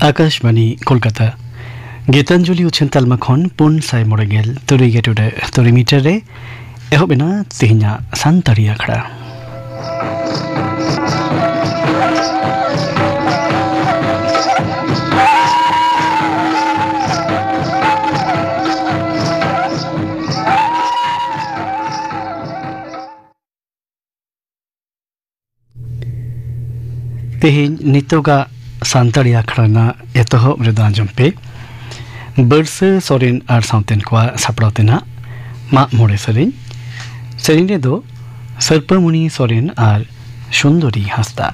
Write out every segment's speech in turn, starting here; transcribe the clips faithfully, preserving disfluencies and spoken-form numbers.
ᱟᱠᱟᱥᱵᱟᱱᱤ ᱠᱳᱞᱠᱟᱛᱟ᱾ ᱜᱤᱛᱟᱧᱡᱚᱞᱤ ᱩᱪᱷᱟᱹᱱ ᱛᱟᱞᱢᱟ ᱠᱷᱚᱱ ᱯᱩᱱ ᱥᱟᱭ ᱢᱚᱬᱮ ᱜᱮᱞ ᱛᱩᱨᱩᱭ ᱜᱮᱞ ᱴᱩᱰᱟᱹᱜ ᱛᱩᱨᱩᱭ ᱢᱤᱴᱟᱨ ᱨᱮ ᱮᱦᱚᱵ ᱮᱱᱟ ᱛᱮᱦᱮᱧᱟᱜ ᱥᱟᱱᱛᱟᱲᱤ ᱟᱠᱷᱲᱟ᱾ ᱛᱮᱦᱮᱧ ᱱᱤᱛᱚᱜᱟᱜ ᱥᱟᱱᱛᱟᱲᱤ ᱟᱠᱷᱲᱟ ᱨᱮᱱᱟᱜ ᱮᱛᱚᱦᱚᱵ ᱨᱮᱫᱚ ᱟᱸᱡᱚᱢ ᱯᱮ ᱵᱟᱹᱨᱥᱟᱹ ᱥᱚᱨᱮᱱ ᱟᱨ ᱥᱟᱶᱛᱮᱱ ᱠᱚᱣᱟᱜ ᱥᱟᱯᱲᱟᱣ ᱛᱮᱱᱟᱜ ᱢᱟᱜ ᱢᱚᱬᱮ ᱥᱮᱨᱮᱧ᱾ ᱥᱮᱨᱮᱧ ᱨᱮᱫᱚ ᱥᱟᱹᱨᱯᱟᱹᱢᱩᱱᱤ ᱥᱚᱨᱮᱱ ᱟᱨ ᱥᱩᱱᱫᱚᱨᱤ ᱦᱟᱸᱥᱫᱟ᱾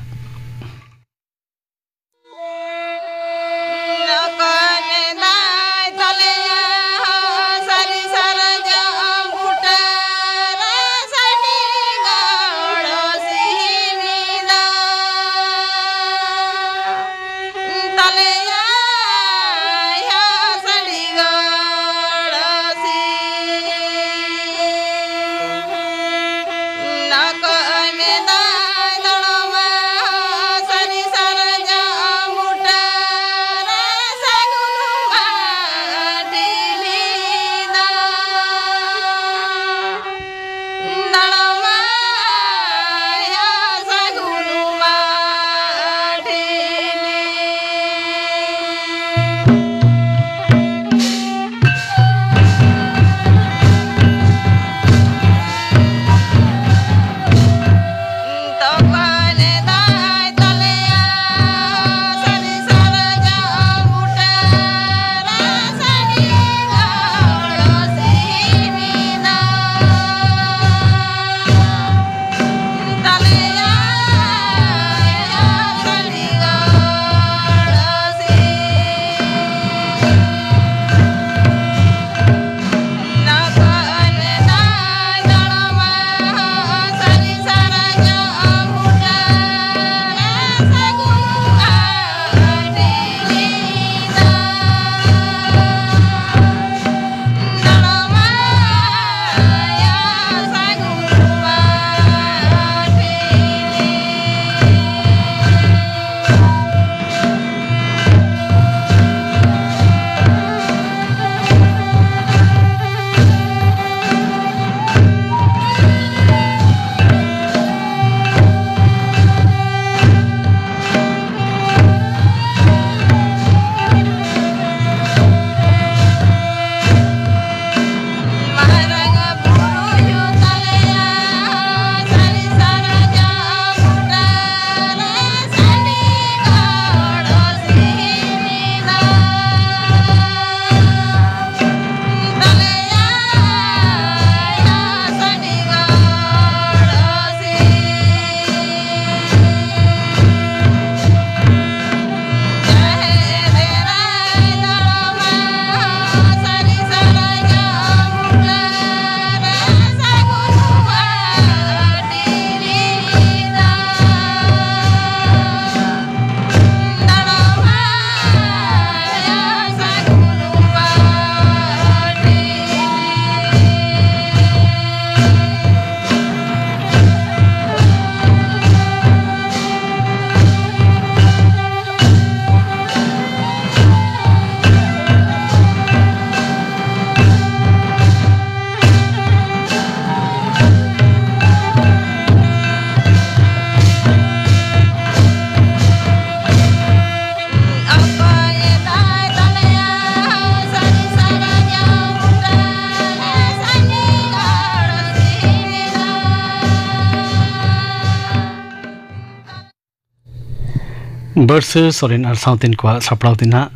ᱵᱟᱹᱨᱥᱟᱹ ᱥᱚᱨᱮᱱ ᱟᱨ ᱥᱟᱶᱛᱮᱱ ᱠᱚᱣᱟᱜ ᱥᱟᱯᱲᱟᱣ ᱛᱮᱱᱟᱜ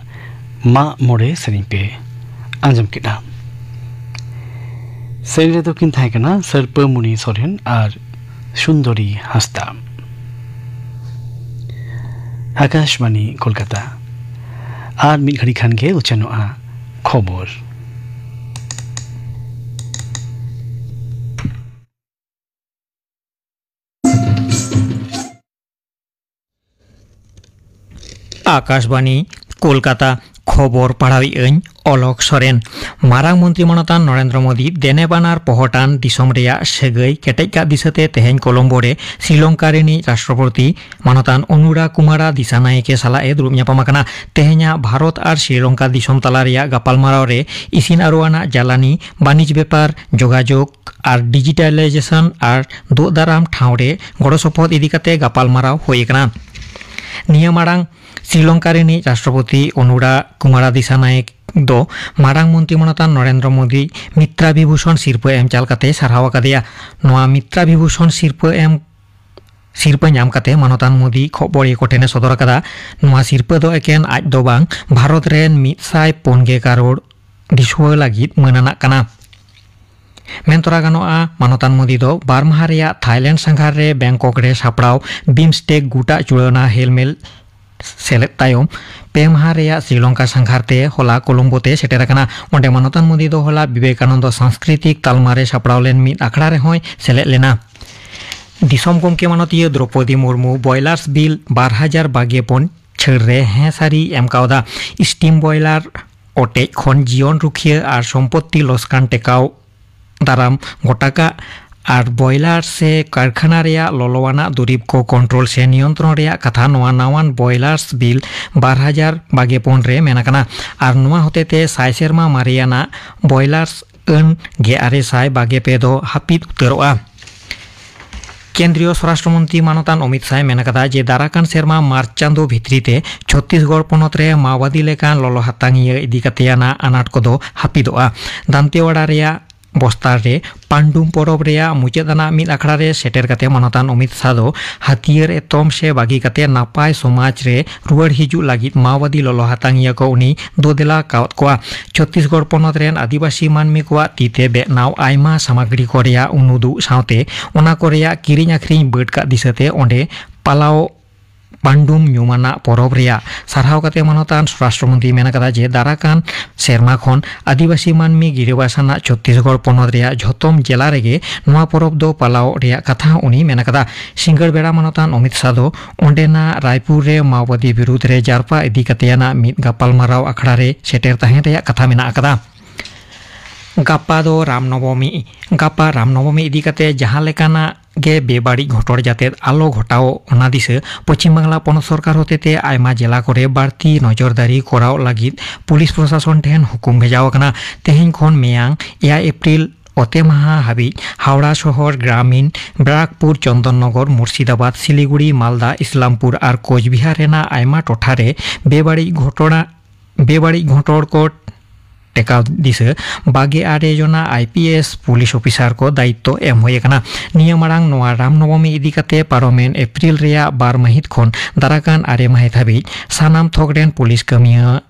ᱢᱟᱜ ᱢᱚᱬᱮ ᱥᱮᱨᱮᱧ ᱯᱮ ᱟᱸᱡᱚᱢ ᱠᱮᱫᱟ᱾ ᱥᱮᱨᱮᱧ ᱨᱮᱫᱚ ᱠᱤᱱ ᱛᱟᱦᱮᱸ ᱠᱟᱱᱟ ᱥᱟᱹᱨᱯᱟᱹᱢᱩᱱᱤ ᱥᱚᱨᱮᱱ ᱟᱨ ᱥᱩᱱᱫᱚᱨᱤ ᱦᱟᱸᱥᱫᱟ᱾ ᱟᱠᱟᱥᱵᱟᱬᱤ ᱠᱳᱞᱠᱟᱛᱟ᱾ ᱟᱨ ᱢᱤᱫ ᱜᱷᱟᱹᱲᱤ ᱠᱷᱟᱱ ᱜᱮ ᱩᱪᱷᱟᱹᱱᱚᱜᱼᱟ ᱠᱷᱚᱵᱚᱨ᱾ ᱟᱠᱟᱥᱵᱟᱬᱤ, ᱠᱳᱞᱠᱟᱛᱟ᱾ ᱠᱷᱚᱵᱚᱨ ᱯᱟᱲᱦᱟᱣᱤᱡ ᱟᱹᱧ ᱚᱞᱚᱠ ᱥᱚᱨᱮᱱ᱾ ᱢᱟᱨᱟᱝ ᱢᱚᱱᱛᱨᱤ ᱢᱟᱱᱚᱛᱟᱱ ᱱᱚᱨᱮᱱᱫᱨᱚ ᱢᱳᱫᱤ ᱫᱮᱱᱮᱵᱟᱱᱟᱨ ᱯᱚᱦᱚᱴᱟᱱ ᱫᱤᱥᱚᱢ ᱨᱮᱭᱟᱜ ᱥᱟᱹᱜᱟᱹᱭ ᱠᱮᱴᱮᱡ ᱠᱟᱜ ᱫᱤᱥᱟᱹᱛᱮ ᱛᱮᱦᱮᱧ ᱠᱚᱞᱚᱢᱵᱳ ᱨᱮ ᱥᱨᱤᱞᱚᱝᱠᱟ ᱨᱤᱱᱤᱡ ᱨᱟᱥᱴᱨᱚᱯᱚᱛᱤ ᱢᱟᱱᱚᱛᱟᱱ ᱚᱱᱩᱨᱟ ᱠᱩᱢᱟᱨᱟ ᱫᱤᱥᱟᱱᱟᱭᱮᱠᱮ ᱥᱟᱞᱟᱜ ᱮ ᱫᱩᱲᱩᱵ ᱧᱟᱯᱟᱢ ᱟᱠᱟᱱᱟ᱾ ᱛᱮᱦᱮᱧᱟᱜ ᱵᱷᱟᱨᱚᱛ ᱟᱨ ᱥᱨᱤᱞᱚᱝᱠᱟ ᱫᱤᱥᱚᱢ ᱛᱟᱞᱟ ᱨᱮᱭᱟᱜ ᱜᱟᱯᱟᱞᱢᱟᱨᱟᱣ ᱨᱮ ᱤᱥᱤᱱ ᱟᱹᱨᱩ ᱟᱱᱟᱜ ᱡᱟᱞᱟᱱᱤ, ᱵᱟᱹᱱᱤᱡᱽ ᱵᱮᱯᱟᱨ, ᱡᱳᱜᱟᱡᱳᱜᱽ ᱟᱨ ᱰᱤᱡᱤᱴᱟᱞᱟᱭᱡᱮᱥᱚᱱ ᱟᱨ ᱫᱩᱜ ᱫᱟᱨᱟᱢ ᱴᱷᱟᱶ ᱨᱮ ᱜᱚᱲᱚ ᱥᱚᱯᱚᱦᱚᱫ ᱤᱫᱤ ᱠᱟᱛᱮ ᱜᱟᱯᱟᱞᱢᱟᱨᱟᱣ ᱦᱩᱭ ᱟᱠᱟᱱᱟ᱾ ᱱᱤᱭᱟᱹ ᱢᱟᱲᱟᱝ ᱥᱨᱤᱞᱚᱝᱠᱟ ᱨᱤᱱᱤᱡ ᱨᱟᱥᱴᱨᱚᱯᱚᱛᱤ ᱚᱱᱩᱨᱟ ᱠᱩᱢᱟᱨᱟ ᱫᱤᱥᱟᱱᱟᱭᱮᱠ ᱫᱚ ᱢᱟᱨᱟᱝ ᱢᱚᱱᱛᱨᱤ ᱢᱟᱱᱚᱛᱟᱱ ᱱᱚᱨᱮᱱᱫᱨᱚ ᱢᱳᱫᱤ ᱢᱤᱛᱨᱟ ᱵᱤᱵᱷᱩᱥᱚᱱ ᱥᱤᱨᱯᱟᱹ ᱮᱢ ᱪᱟᱞ ᱠᱟᱛᱮ ᱥᱟᱨᱦᱟᱣ ᱟᱠᱟᱫᱮᱭᱟ᱾ ᱱᱚᱣᱟ ᱢᱤᱛᱨᱟ ᱵᱤᱵᱷᱩᱥᱚᱱ ᱥᱤᱨᱯᱟᱹ ᱮᱢ ᱥᱤᱨᱯᱟᱹ ᱧᱟᱢ ᱠᱟᱛᱮ ᱢᱟᱱᱚᱛᱟᱱ ᱢᱳᱫᱤ ᱠᱷᱚᱵᱚᱨᱤᱭᱟᱹ ᱠᱚ ᱴᱷᱮᱱ ᱮ ᱥᱚᱫᱚᱨ ᱟᱠᱟᱫᱟ, ᱱᱚᱣᱟ ᱥᱤᱨᱯᱟᱹ ᱫᱚ ᱮᱠᱮᱱ ᱟᱡ ᱫᱚ ᱵᱟᱝ, ᱵᱷᱟᱨᱚᱛ ᱨᱮᱱ ᱢᱤᱫ ᱥᱟᱭ ᱯᱩᱱ ᱜᱮ ᱠᱟᱨᱳᱲ ᱫᱤᱥᱩᱣᱟᱹ ᱞᱟᱹᱜᱤᱫ ᱢᱟᱹᱱ ᱟᱱᱟᱜ ᱠᱟᱱᱟ᱾ ᱢᱮᱱ ᱛᱚᱨᱟ ᱜᱟᱱᱚᱜᱼᱟ, ᱢᱟᱱᱚᱛᱟᱱ ᱢᱳᱫᱤ ᱫᱚ ᱵᱟᱨ ᱢᱟᱦᱟ ᱨᱮᱭᱟᱜ ᱛᱷᱟᱭᱞᱮᱱᱰ ᱥᱟᱸᱜᱷᱟᱨ ᱨᱮ ᱵᱮᱝᱠᱚᱠ ᱨᱮ ᱥᱟᱯᱲᱟᱣ ᱵᱤᱢᱥᱴᱮᱠ ᱜᱩᱴᱟ ᱪᱩᱲᱟᱹᱣᱱᱟ ᱦᱮᱞᱢᱮᱞ ᱥᱮᱞᱮᱫ ᱛᱟᱭᱚᱢ ᱯᱮ ᱢᱟᱦᱟ ᱨᱮᱭᱟᱜ ᱥᱨᱤᱞᱚᱝᱠᱟ ᱥᱟᱸᱜᱷᱟᱨ ᱛᱮ ᱦᱚᱞᱟ ᱠᱚᱞᱚᱢᱵᱳ ᱛᱮ ᱥᱮᱴᱮᱨ ᱟᱠᱟᱱᱟ᱾ ᱚᱸᱰᱮ ᱢᱟᱱᱚᱛᱟᱱ ᱢᱳᱫᱤ ᱫᱚ ᱦᱚᱞᱟ ᱵᱤᱵᱮᱠᱟᱱᱚᱱᱫᱚ ᱥᱟᱝᱥᱠᱨᱤᱛᱤᱠ ᱛᱟᱞᱢᱟ ᱨᱮ ᱥᱟᱯᱲᱟᱣ ᱞᱮᱱ ᱢᱤᱫ ᱟᱠᱷᱲᱟ ᱨᱮᱦᱚᱸᱭ ᱥᱮᱞᱮᱫ ᱞᱮᱱᱟ᱾ ᱫᱤᱥᱚᱢ ᱜᱚᱢᱠᱮ ᱢᱟᱱᱚᱛᱤᱭᱟᱹ ᱫᱨᱚᱯᱚᱫᱤ ᱢᱩᱨᱢᱩ ᱵᱚᱭᱞᱟᱨᱥ ᱵᱤᱞ ᱵᱟᱨ ᱦᱟᱡᱟᱨ ᱵᱟᱜᱮ ᱯᱩᱱ ᱪᱷᱟᱹᱲ ᱨᱮ ᱦᱮᱸ ᱥᱟᱹᱨᱤ ᱮᱢ ᱠᱟᱣᱫᱟ᱾ ᱥᱴᱤᱢ ᱵᱚᱭᱞᱟᱨ ᱚᱴᱮᱡ ᱠᱷᱚᱱ ᱡᱤᱭᱚᱱ ᱨᱩᱠᱷᱤᱭᱟᱹ ᱟᱨ ᱥᱚᱢᱯᱚᱛᱛᱤ ᱞᱚᱥᱠᱟᱱ ᱴᱮᱠᱟᱣ ᱫᱟᱨᱟᱢ ᱜᱚᱴᱟ ᱠᱟᱜ ᱟᱨ ᱵᱚᱭᱞᱟᱨ ᱥᱮ ᱠᱟᱨᱠᱷᱟᱱᱟ ᱨᱮᱭᱟᱜ ᱞᱚᱞᱚᱣᱟᱱᱟᱜ ᱫᱩᱨᱤᱵᱽ ᱠᱚ ᱠᱚᱱᱴᱨᱳᱞ ᱥᱮ ᱱᱤᱭᱚᱱᱛᱨᱚᱱ ᱨᱮᱭᱟᱜ ᱠᱟᱛᱷᱟ ᱱᱚᱣᱟ ᱱᱟᱣᱟᱱ ᱵᱚᱭᱞᱟᱨᱥ ᱵᱤᱞ ᱵᱟᱨ ᱦᱟᱡᱟᱨ ᱵᱟᱜᱮ ᱯᱩᱱ ᱨᱮ ᱢᱮᱱ ᱟᱠᱟᱱᱟ᱾ ᱟᱨ ᱱᱚᱣᱟ ᱦᱚᱛᱮᱛᱮ ᱥᱟᱭ ᱥᱮᱨᱢᱟ ᱢᱟᱨᱮᱭᱟᱱᱟᱜ ᱵᱚᱭᱞᱟᱨᱥ ᱟᱹᱱ ᱜᱮ ᱟᱨᱮ ᱥᱟᱭ ᱵᱟᱜᱮ ᱯᱮ ᱫᱚ ᱦᱟᱹᱯᱤᱫ ᱩᱛᱟᱹᱨᱚᱜᱼᱟ᱾ ᱠᱮᱱᱫᱨᱤᱭᱚ ᱥᱚᱨᱟᱥᱴᱨᱚ ᱢᱚᱱᱛᱨᱤ ᱢᱟᱱᱚᱛᱟᱱ ᱚᱢᱤᱛ ᱥᱟᱦᱭ ᱢᱮᱱ ᱟᱠᱟᱫᱟ ᱡᱮ ᱫᱟᱨᱟᱠᱟᱱ ᱥᱮᱨᱢᱟ ᱢᱟᱨᱪ ᱪᱟᱸᱫᱚ ᱵᱷᱤᱛᱨᱤ ᱛᱮ ᱪᱷᱚᱛᱛᱤᱥᱜᱚᱲ ᱯᱚᱱᱚᱛ ᱨᱮ ᱢᱟᱣᱵᱟᱫᱤ ᱞᱮᱠᱟᱱ ᱞᱚᱞᱚ ᱦᱟᱛᱟᱝᱤᱭᱟᱹ ᱤᱫᱤ ᱠᱟᱛᱮᱭᱟᱱᱟᱜ ᱟᱱᱟᱴ ᱠᱚᱫᱚ ᱦᱟᱹᱯᱤᱫᱚᱜᱼᱟ᱾ ᱫᱟᱱᱛᱮᱣᱟᱲᱟ ᱨᱮᱭᱟᱜ ᱵᱚᱥᱛᱟᱨ ᱨᱮ ᱯᱟᱱᱰᱩᱢ ᱯᱚᱨᱚᱵᱽ ᱨᱮᱭᱟᱜ ᱢᱩᱪᱟᱹᱫ ᱟᱱᱟᱜ ᱢᱤᱫ ᱟᱠᱷᱲᱟ ᱨᱮ ᱥᱮᱴᱮᱨ ᱠᱟᱛᱮ ᱢᱟᱱᱚᱛᱟᱱ ᱚᱢᱤᱛ ᱥᱟᱦ ᱫᱚ ᱦᱟᱹᱛᱭᱟᱹᱨ ᱮᱛᱚᱢ ᱥᱮ ᱵᱟᱹᱜᱤ ᱠᱟᱛᱮ ᱱᱟᱯᱟᱭ ᱥᱚᱢᱟᱡᱽ ᱨᱮ ᱨᱩᱣᱟᱹᱲ ᱦᱤᱡᱩᱜ ᱞᱟᱹᱜᱤᱫ ᱢᱟᱣᱵᱟᱫᱤ ᱞᱚᱞᱚ ᱦᱟᱛᱟᱝᱤᱭᱟᱹ ᱠᱚ ᱩᱱᱤ ᱫᱚ ᱫᱮᱞᱟ ᱠᱟᱣᱟᱫ ᱠᱚᱣᱟ᱾ ᱪᱷᱚᱛᱛᱤᱥᱜᱚᱲ ᱯᱚᱱᱚᱛ ᱨᱮᱱ ᱟᱹᱫᱤᱵᱟᱹᱥᱤ ᱢᱟᱹᱱᱢᱤ ᱠᱚᱣᱟᱜ ᱛᱤ ᱛᱮ ᱵᱮᱱᱟᱣ ᱟᱭᱢᱟ ᱥᱟᱢᱟᱜᱽᱨᱤ ᱠᱚ ᱨᱮᱭᱟᱜ ᱩᱱᱩᱫᱩᱜ ᱥᱟᱶᱛᱮ ᱚᱱᱟ ᱠᱚ ᱨᱮᱭᱟᱜ ᱠᱤᱨᱤᱧ ᱟᱹᱠᱷᱨᱤᱧ ᱵᱟᱹᱰ ᱠᱟᱜ ᱫᱤᱥᱟᱹᱛᱮ ᱚᱸᱰᱮ ᱯᱟᱞᱟᱣ ᱯᱟᱱᱰᱩᱢ ᱧᱩᱢᱟᱱᱟᱜ ᱯᱚᱨᱚᱵᱽ ᱨᱮᱭᱟᱜ ᱥᱟᱨᱦᱟᱣ ᱠᱟᱛᱮ ᱢᱟᱱᱚᱛᱟᱱ ᱥᱚᱨᱟᱥᱴᱨᱚ ᱢᱚᱱᱛᱨᱤ ᱢᱮᱱ ᱟᱠᱟᱫᱟ ᱡᱮ ᱫᱟᱨᱟᱠᱟᱱ ᱥᱮᱨᱢᱟ ᱠᱷᱚᱱ ᱟᱹᱫᱤᱵᱟᱹᱥᱤ ᱢᱟᱹᱱᱢᱤ ᱜᱤᱨᱟᱹᱵᱟᱥ ᱟᱱᱟᱜ ᱪᱷᱚᱛᱛᱤᱥᱜᱚᱲ ᱯᱚᱱᱚᱛ ᱨᱮᱭᱟᱜ ᱡᱷᱚᱛᱚᱢ ᱡᱮᱞᱟ ᱨᱮᱜᱮ ᱱᱚᱣᱟ ᱯᱚᱨᱚᱵᱽ ᱫᱚ ᱯᱟᱞᱟᱣ ᱨᱮᱭᱟᱜ ᱠᱟᱛᱷᱟ ᱦᱚᱸ ᱩᱱᱤ ᱢᱮᱱ ᱟᱠᱟᱫᱟ᱾ ᱥᱤᱸᱜᱟᱹᱲ ᱵᱮᱲᱟ ᱢᱟᱱᱚᱛᱟᱱ ᱚᱢᱤᱛ ᱥᱟᱦ ᱫᱚ ᱚᱸᱰᱮᱱᱟᱜ ᱨᱟᱭᱯᱩᱨ ᱨᱮ ᱢᱟᱣᱵᱟᱫᱤ ᱵᱤᱨᱩᱫᱽ ᱨᱮ ᱡᱟᱨᱯᱟ ᱤᱫᱤ ᱠᱟᱛᱮ ᱟᱱᱟᱜ ᱢᱤᱫ ᱜᱟᱯᱟᱞᱢᱟᱨᱟᱣ ᱟᱠᱷᱲᱟ ᱨᱮ ᱥᱮᱴᱮᱨ ᱛᱟᱦᱮᱸ ᱨᱮᱭᱟᱜ ᱠᱟᱛᱷᱟ ᱢᱮᱱᱟᱜ ᱟᱠᱟᱫᱟ᱾ ᱜᱟᱯᱟ ᱫᱚ ᱨᱟᱢᱱᱚᱵᱚᱢᱤ᱾ ᱜᱟᱯᱟ ᱨᱟᱢᱱᱚᱵᱚᱢᱤ ᱤᱫᱤ ᱠᱟᱛᱮ ᱡᱟᱦᱟᱸ ᱞᱮᱠᱟᱱᱟᱜ ᱜᱮ ᱵᱮᱵᱟᱹᱲᱤᱡ ᱜᱷᱚᱴᱚᱱ ᱡᱟᱛᱮ ᱟᱞᱚ ᱜᱷᱚᱴᱟᱣ, ᱚᱱᱟ ᱫᱤᱥᱟᱹ ᱯᱚᱪᱷᱤᱢ ᱵᱟᱝᱞᱟ ᱯᱚᱱᱚᱛ ᱥᱚᱨᱠᱟᱨ ᱦᱚᱛᱮᱛᱮ ᱟᱭᱢᱟ ᱡᱮᱞᱟ ᱠᱚᱨᱮ ᱵᱟᱹᱲᱛᱤ ᱱᱚᱡᱚᱨᱫᱟᱨᱤ ᱠᱚᱨᱟᱣ ᱞᱟᱹᱜᱤᱫ ᱯᱩᱞᱤᱥ ᱯᱨᱚᱥᱟᱥᱚᱱ ᱴᱷᱮᱱ ᱦᱩᱠᱩᱢ ᱵᱷᱮᱡᱟᱣ ᱟᱠᱟᱱᱟ᱾ ᱛᱮᱦᱮᱧ ᱠᱷᱚᱱ ᱢᱮᱭᱟᱝ ᱮᱭᱟᱭ ᱮᱯᱨᱤᱞ ᱚᱛᱮ ᱢᱟᱦᱟ ᱦᱟᱹᱵᱤᱡ ᱦᱟᱣᱲᱟ ᱥᱚᱦᱚᱨ, ᱜᱨᱟᱢᱤᱱ, ᱵᱟᱨᱟᱠᱯᱩᱨ, ᱪᱚᱱᱫᱚᱱᱱᱚᱜᱚᱨ, ᱢᱩᱨᱥᱤᱫᱟᱵᱟᱫᱽ, ᱥᱤᱞᱤᱜᱩᱲᱤ, ᱢᱟᱞᱫᱟ, ᱤᱥᱞᱟᱢᱯᱩᱨ ᱟᱨ ᱠᱳᱪᱵᱤᱦᱟᱨ ᱨᱮᱱᱟᱜ ᱟᱭᱢᱟ ᱴᱚᱴᱷᱟ ᱨᱮ ᱵᱮᱵᱟᱹᱲᱤᱡ ᱜᱷᱚᱴᱚᱱᱟ ᱵᱮᱵᱟᱹᱲᱤᱡ ᱜᱷᱚᱴᱚᱱ ᱠᱚ ᱴᱮᱠᱟᱣ ᱫᱤᱥᱟᱹ ᱵᱟᱜᱮ ᱟᱨᱮ ᱡᱚᱱᱟ I P S police officer ᱠᱚ ᱫᱟᱭᱤᱛᱛᱚ ᱮᱢ ᱦᱩᱭ ᱟᱠᱟᱱᱟ᱾ ᱱᱤᱭᱟᱹ ᱢᱟᱲᱟᱝ ᱱᱚᱣᱟ ᱨᱟᱢᱱᱚᱵᱚᱢᱤ ᱤᱫᱤ ᱠᱟᱛᱮ ᱯᱟᱨᱚᱢᱮᱱ ᱮᱯᱨᱤᱞ ᱨᱮᱭᱟᱜ ᱵᱟᱨ ᱢᱟᱹᱦᱤᱛ ᱠᱷᱚᱱ ᱫᱟᱨᱟᱠᱟᱱ ᱟᱨᱮ ᱢᱟᱹᱦᱤᱛ ᱦᱟᱹᱵᱤᱡ ᱥᱟᱱᱟᱢ ᱛᱷᱚᱠ ᱨᱮᱱ ᱯᱩᱞᱤᱥ ᱠᱟᱹᱢᱤᱭᱟᱹ